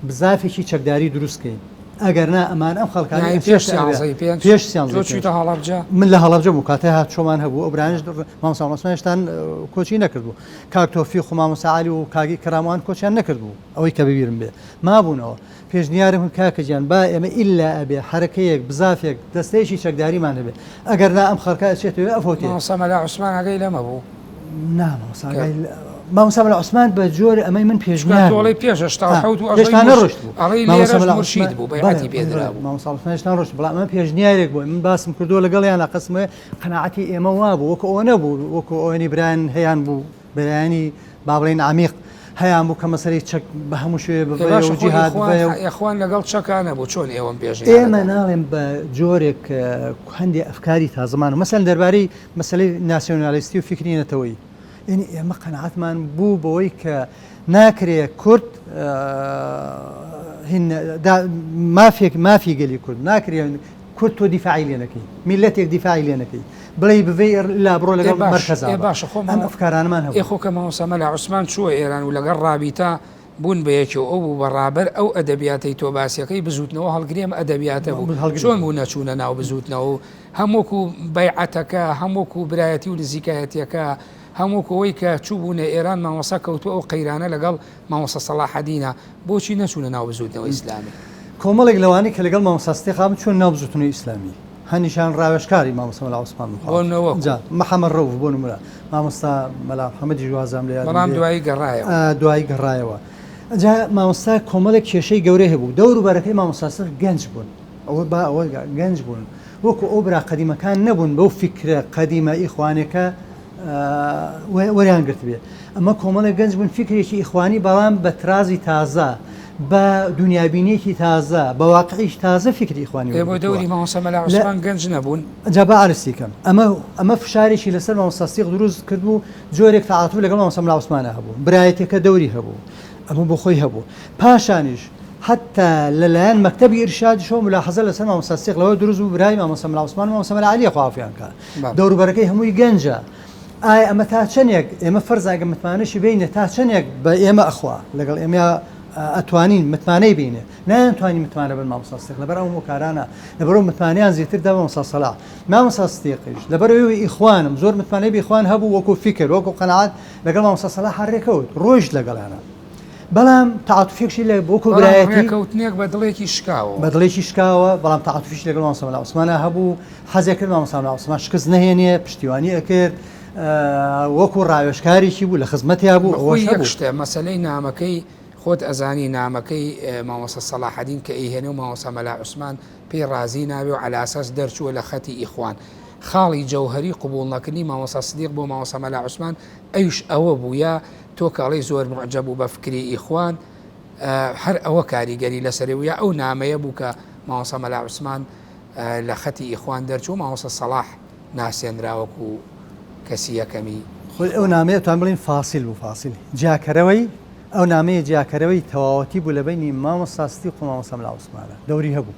بزافێکی چەکداری دروست کەین ئەگەر نا ئەمان ئەم خەڵکانەی یانی پێش سیانزەی پێنج پێش سیانزەی تۆ پێنج چوویتە هەڵەبجە؟ من لە هەڵەبجە بووم کاتێ هاتوچۆمان هەبوو ئەو برایانەش مامۆستا عوسمان هێشتان کۆچی نەکردبوو کاک تۆفیق و مامۆستا عەلی و کاک ئیکرام وان کۆچیان نەکردبوو ئەوەی کە بەبیرم بێ مابوونەوە پێشنیارم کرد کاکە گیان با ئێمە ئیلا ئەبێ حەرەکەیەک بزافێک دەستەیەکی چەکداریمان هەبێ ئەگەر نا ئەم خەڵکە ئەچێتەوە ئەفەوتێ. مامۆستا مەلا عوسمان ئاگای لەمە بوو؟ نا مامۆستا ئاگای مامۆستا مەلا عوسمان بە جۆرێ ئەمەی من چونکە پێشنیار تۆ بوو. ئەڵێی پێش 87 و هێشتا ئەڵێی نەڕۆشت بوو. ئەڵێی مامۆستا لێرەش مەلا مورشید عوسمان بوو بەڵێ بەیعەتی پێ درابوو. مامۆستا عوسمان هێشتا نەڕۆشت بوو بەڵام ئەمە پێشنیارێک بوو من باسم کردووە لەگەڵیانا قەسم وایە قەناعەتی ئێمە وابوو وەکو ئەوە نەبوو وەکو ئەوەی برایان هەیان بوو برایانی با بڵێین عەمیق هەیان بوو کە مەسەلەی چەک بە هەموو شێوەیە ئێ بڤەیە باشە و خۆ جیهاد ئیخوان بڤەیە و ئیخوان لەگەڵ چەکا نەبوو چۆن ئێوەم ئێمە پێشنیارە دەکەن؟ ناڵێم بە جۆرێک هەندێ ئەفکاری تازەمان و مەسەلەن دەربارەی مەسەلەی ناسیۆنالیستی و فیکری نەتەوەیی یەنی ئێمە قەناعەتمان بوو بەوەی کە ناکرێ کورد هین مافێک مافی گەلی کورد ناکرێ کورد تۆ دیفاعی لێ نەکەی میلەتێک دیفاعی لێ نەکەی بڵێی بڤەی لا بڕۆ ئێ لەگەڵ باش مەرکەزا ئێ بە باشە خۆ ئەم مامۆ ئەفکارانەمان ئێ هەبوو. خۆ کە مامۆستا مەلا عوسمان چووە ئێران و لەگەڵ ڕابیتە بوون بە یەکێ و ئەو بوو بە ڕابەر ئەو ئەدەبیاتەی تۆ باسیەکەی بزووتنەوە هەڵگری ئەم ئەدەبیاتە بوو هەڵگری چۆن بوو. بوو نەچوونە ناو بزووتنەوە و هەم وەکوو بەیعەتەکە هەم وەکوو برایەتی و نزیکایەتیەکە هەم وەکوو ئەوەی کە چووبوونە ئێران مامۆستا کەوتووە ئەو قەیرانە لەگەڵ مامۆستا سەڵاحەدینە بۆچی نەچوونە ناو بزووتنەوەی ئیسلامی؟ کۆمەڵێک لەوانەی کە لەگەڵ مامۆستا سدیق بوون چوونە ناو بزووتنەوەی ئیسلامی. هەنیشان ڕاوێژکاری مامۆستا مەلا عوسمان بوو بۆ خوا نەوەکو. جا محەمەد ڕەوف بۆ نمونە مامۆستا مەلا محەمەدیش وازام لە یادم بەڵام بێ دوایی گەڕایەوە. دوایی گەڕایەوە جا مامۆستا کۆمەڵێک کێشەی گەورەی هەبوو دەور و بەرەکەی مامۆستا سدیق گەنج بوون ئەوە با ئەوە گەنج بوون وەکو ئەو برا قەدیمەکان نەبوون بەو فیکرە قەدیمە ئیخوانێکە وەریان گرتبێ ئەمە کۆمەڵێک گەنج بوون فیکرێکی ئیخوانی بەڵام بە ترازی تازە بە دونیابینیەکی تازە بە واقعیش تازە فیکری ئیخوانی ئێ بۆ وەرگرتووە دەوری مامۆستا مەلا لە عوسمان گەنج نەبوون؟ جا با عەرزی کەم ئەمە ئەمە فشارێکی لەسەر مامۆستا سدیق دروست کردبوو جۆرێک تەعاتوف لەگەڵ مامۆستا مەلا عوسمانە هەبوو برایەتیەکە دەوری هەبوو ئەمە بۆ خۆی هەبوو پاشانیش حەتتا لەلایەن مەکتەبی ئیرشادیشەوە ملاحەزە لەسەر مامۆستا سدیق لەوە دروست بوو برای مامۆستا مەلا عوسمان و مامۆستا مەلا عەلیە خوا عەفویان کا دەوروبەرەکەی هەمووی گەنجە ئایا ئەمە تا چەندێک ئێمە فەرزە ئەگەر متمانەشی بینێ تا چەندێک بە ئێمە ئەخوا لەگەڵ ئێمە ئەتوانین متمانەی بینێ نایانتوانی متمانە بن مامۆستا سدیق لەبەر ئەو هۆکارانە لەبەرەوە متمانەیان زیاتر دا مامۆستا سەلاح مامۆستا سدیقیش لەبەرەوەی ئیخوانم زۆر متمانەی بە ئیخوان هەبوو وەکو فیکر وەکو قەناعەت لەگەڵ مامۆستا سەلاح ڕێکەوت ڕۆیشت لەگەڵیانە بەڵام تەعاتوفێکشی لە وەکو بەڵام برایەتی ڕێکەوتنێک بە دڵێکی شکاوەوە. بە دڵێکی شکاوە، بەڵام تەعاتوفیشی لەگەڵ مامۆستا مەلا عوسمانا هەبوو، حەزی ئەکرد مامۆستا مەلا عوسمان شکست نەهێنێ، پشتیوانی ئەکرد، وەکو ڕاوێژکارێکی بوو، لە خزمەتیا بوو، بە خۆی ئەوەش یەک هەبوو. شتە، مەسەلەی نامەکەی خۆت ئەزانی نامەکەی مامۆستا سەڵاحەدین کە ئەیهێنێ و مامۆستا مەلا عوسمان پێی ڕازی نابێ و عەلاساس دەرچووە لە خەتی ئیخوان. خاڵی جەوهەری قبوڵ نەکردنی مامۆستا سدیق بۆ مامۆستا مەلا عوسمان ئەویش ئەوە بوو یا تۆ کە ئەڵێی زۆر موعجەب بوو بە فکری ئیخوان هەر ئەوە کاریگەری لەسەری بوو یا ئەو نامەیە بوو کە مامۆستا مەلا عوسمان لە خەتی ئیخوان دەرچوو مامۆستا سەڵاح ناسێنرا وەکو کەسی یەکەمی خۆی ئەو نامەیە توان بڵێین فاسیل بوو فاسیل جیاکەرەوەی ئەو نامەیە جیاکەرەوەی تەواوەتی بوو لە بەینی مامۆستا ستیق و مامۆستا مەلا عوسمانە دەوری هەبوو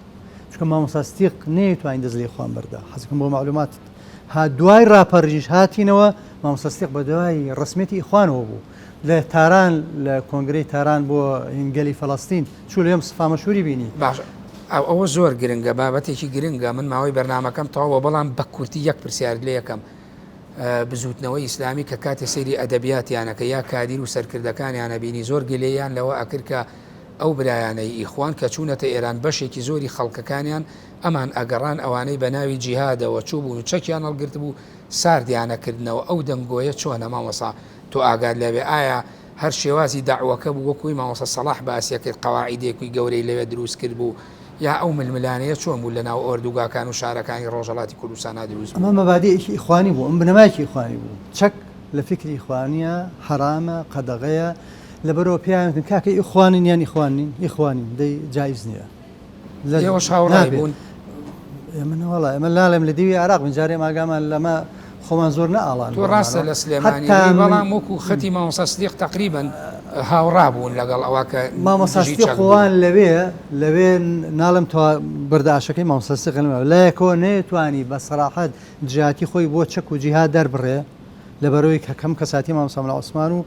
چونکە مامۆستا ستیق نەیتوانی دەست لە ئیخوان بەردا حەزەکەم بۆ مەعلوماتت ها دوای ڕاپەڕینیش هاتینەوە مامۆستا سدیق بە دوای ڕەسمیەتی ئیخوانەوە بوو لە تاران لە کۆنگرەی تاران بۆ هین گەلی فەلەستین چوو لەوێ مستەفا مەشهوری بینی. باشە ئەوە زۆر گرنگە بابەتێکی گرنگە من ماوەی بەرنامەکەم تەواوە بەڵام بە کورتی یەک پرسیارت لێ یەکەم بزوتنەوەی ئیسلامی کە کاتێ سەیری ئەدەبیاتیانەکە یا کادیر و سەرکردەکانیانە بینی زۆر گلەییان لەوە ئەکرد کە ئەو برایانەی ئیخوان کە چوونەتە ئێران بەشێکی زۆری خەڵکەکانیان ئەمان ئەگەڕان ئەوانەی بە ناوی جیهادەوە چووبوون و چەکیان هەڵگرتبوو ساردیانەکردنەوە ئەو دەنگۆیە چۆنە مامۆستا تۆ ئاگات لێبێ ئایا هەر شێوازی دەعوەکە بوو وەکوی مامۆستا سەڵاح باسیەکرد قەواعیدێکی گەورەی لەوێ دروست کردبوو یا ئەو ململانێیە چۆن بوو لەناو ئۆردوگاکان و شارەکانی ڕۆژهەڵاتی کوردستانا دروست ئەمە بوو؟ مەبادیئێکی ئیخوانی بوو، ئەمە بنەمایەکی ئیخوانی بوو، چەک لە فیکری ئیخوانییە حەرامە، قەدەغەیە. لەبەرەوە پێیان وتن کاکە ئیخوانین یان ئیخوان نین؟ ئیخوانین، دەی جائیز نییە. لە ئێوەش هاوڕای نابێ. بوون؟ ئێمە نەوەڵا ئێمە ناڵێم لە دیوی عێراق بین جارێ ئێمە ئاگامان لەمە خۆمان زۆر نەئاڵان تۆ ڕاستە بۆمانەوە لە سلێمانی حەتتا بووی من بەڵام وەکو خەتی مامۆستا سدیق تەقریبەن هاوڕا بوون لەگەڵ ئەوە کە مامۆستا دژی سدیق چەک بوون. خۆوان لەوێ لەوێ ناڵێم تەوا بەرداشەکەی مامۆستا سدیق نەما لایەکەوە نەیتوانی بە سەراحەت دژایەتی خۆی بۆ چەک و جیهاد دەربڕێ لەبەرئەوەی کە کەم کەساتی مامۆستا مەلا عوسمان و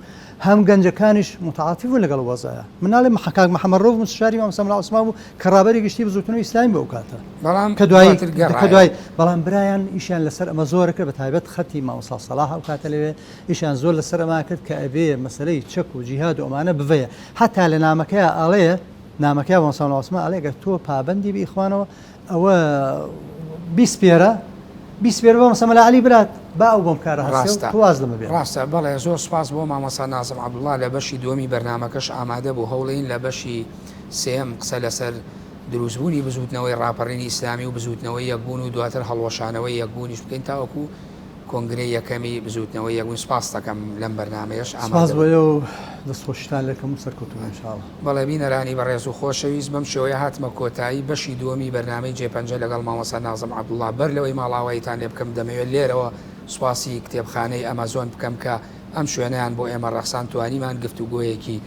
هەم گەنجەکانیش متعاتف بوون لەگەڵ وەزعە من ناڵێم کاک محەمەد ڕەوف مستشاری مامۆستا مەلا عوسمان بوو کە ڕابەری گشتی بزووتنەوەی ئیسلامی بوو ئەو کاتە بەڵام کە دوایی دواتر کە گەڕایەوە. دوای بەڵام برایان ئیشیان لەسەر ئەمە زۆر کرد بە تایبەت خەتی مامۆستا سەڵاح ئەو کاتە لەوێ ئیشیان زۆر لەسەر ئەمە کرد کە ئەبێ مەسەلەی چەک و جیهاد و ئەمانە بڤەیە حەتا لە نامەکەیا ئەڵێ نامەکەیا مامۆستا مەلا عوسمان ئەڵێ گەر تۆ پابەندی بە ئیخوانەوە ئەوە بیسپێرە بیسپێرە بۆ مامۆستا مەلا عەلی برات با ئەو بەم کارە هەستێ و ڕاستە تۆ واز لەمە بێنە. ڕاستە بەڵێ زۆر سوپاس بۆ مامۆستا نازم عەبدوڵا لە بەشی دووەمی بەرنامەکەش ئامادە بوو هەوڵین لە بەشی سێیەم قسە لەسەر دروستبوونی بزووتنەوەی ڕاپەڕینی ئیسلامی و بزووتنەوەی یەکبوون و دواتر هەڵوەشانەوەی یەکبوونیش بکەین تاوەکو کۆنگرەی یەکەمی بزووتنەوەی یەکبوون سوپاست دەکەم لەم بەرنامەیەش سپاس ئامادە بۆ بووی. ئێوە و دەستخۆشیتان لێکەم و سەرکەوتوو بن ان شاء اللە. بەڵێ بینەرانی بەڕێز و خۆشەویست بەم شێوەیە هاتمە کۆتایی بەشی دووەمی بەرنامەی جێپەنجە لەگەڵ مامۆستا نازم عەبدوڵا بەر لەوەی ماڵئاواییتان لێ بکەم دەمەوێت لێرەوە سوپاسی کتێبخانەی ئەمازۆن بکەم کە ئەم شوێنەیان بۆ ئێمە ڕەخساند توانیمان گفتوگۆیەکی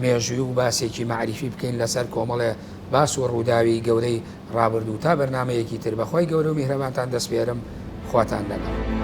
مێژووی و باسێکی مەعریفی بکەین لەسەر کۆمەڵێ باس و ڕووداوی گەورەی ڕابردوو تا بەرنامەیەکی تر بەخوای گەورە و میهرەبانتان دەسپێرم خواتان لەگەڵ.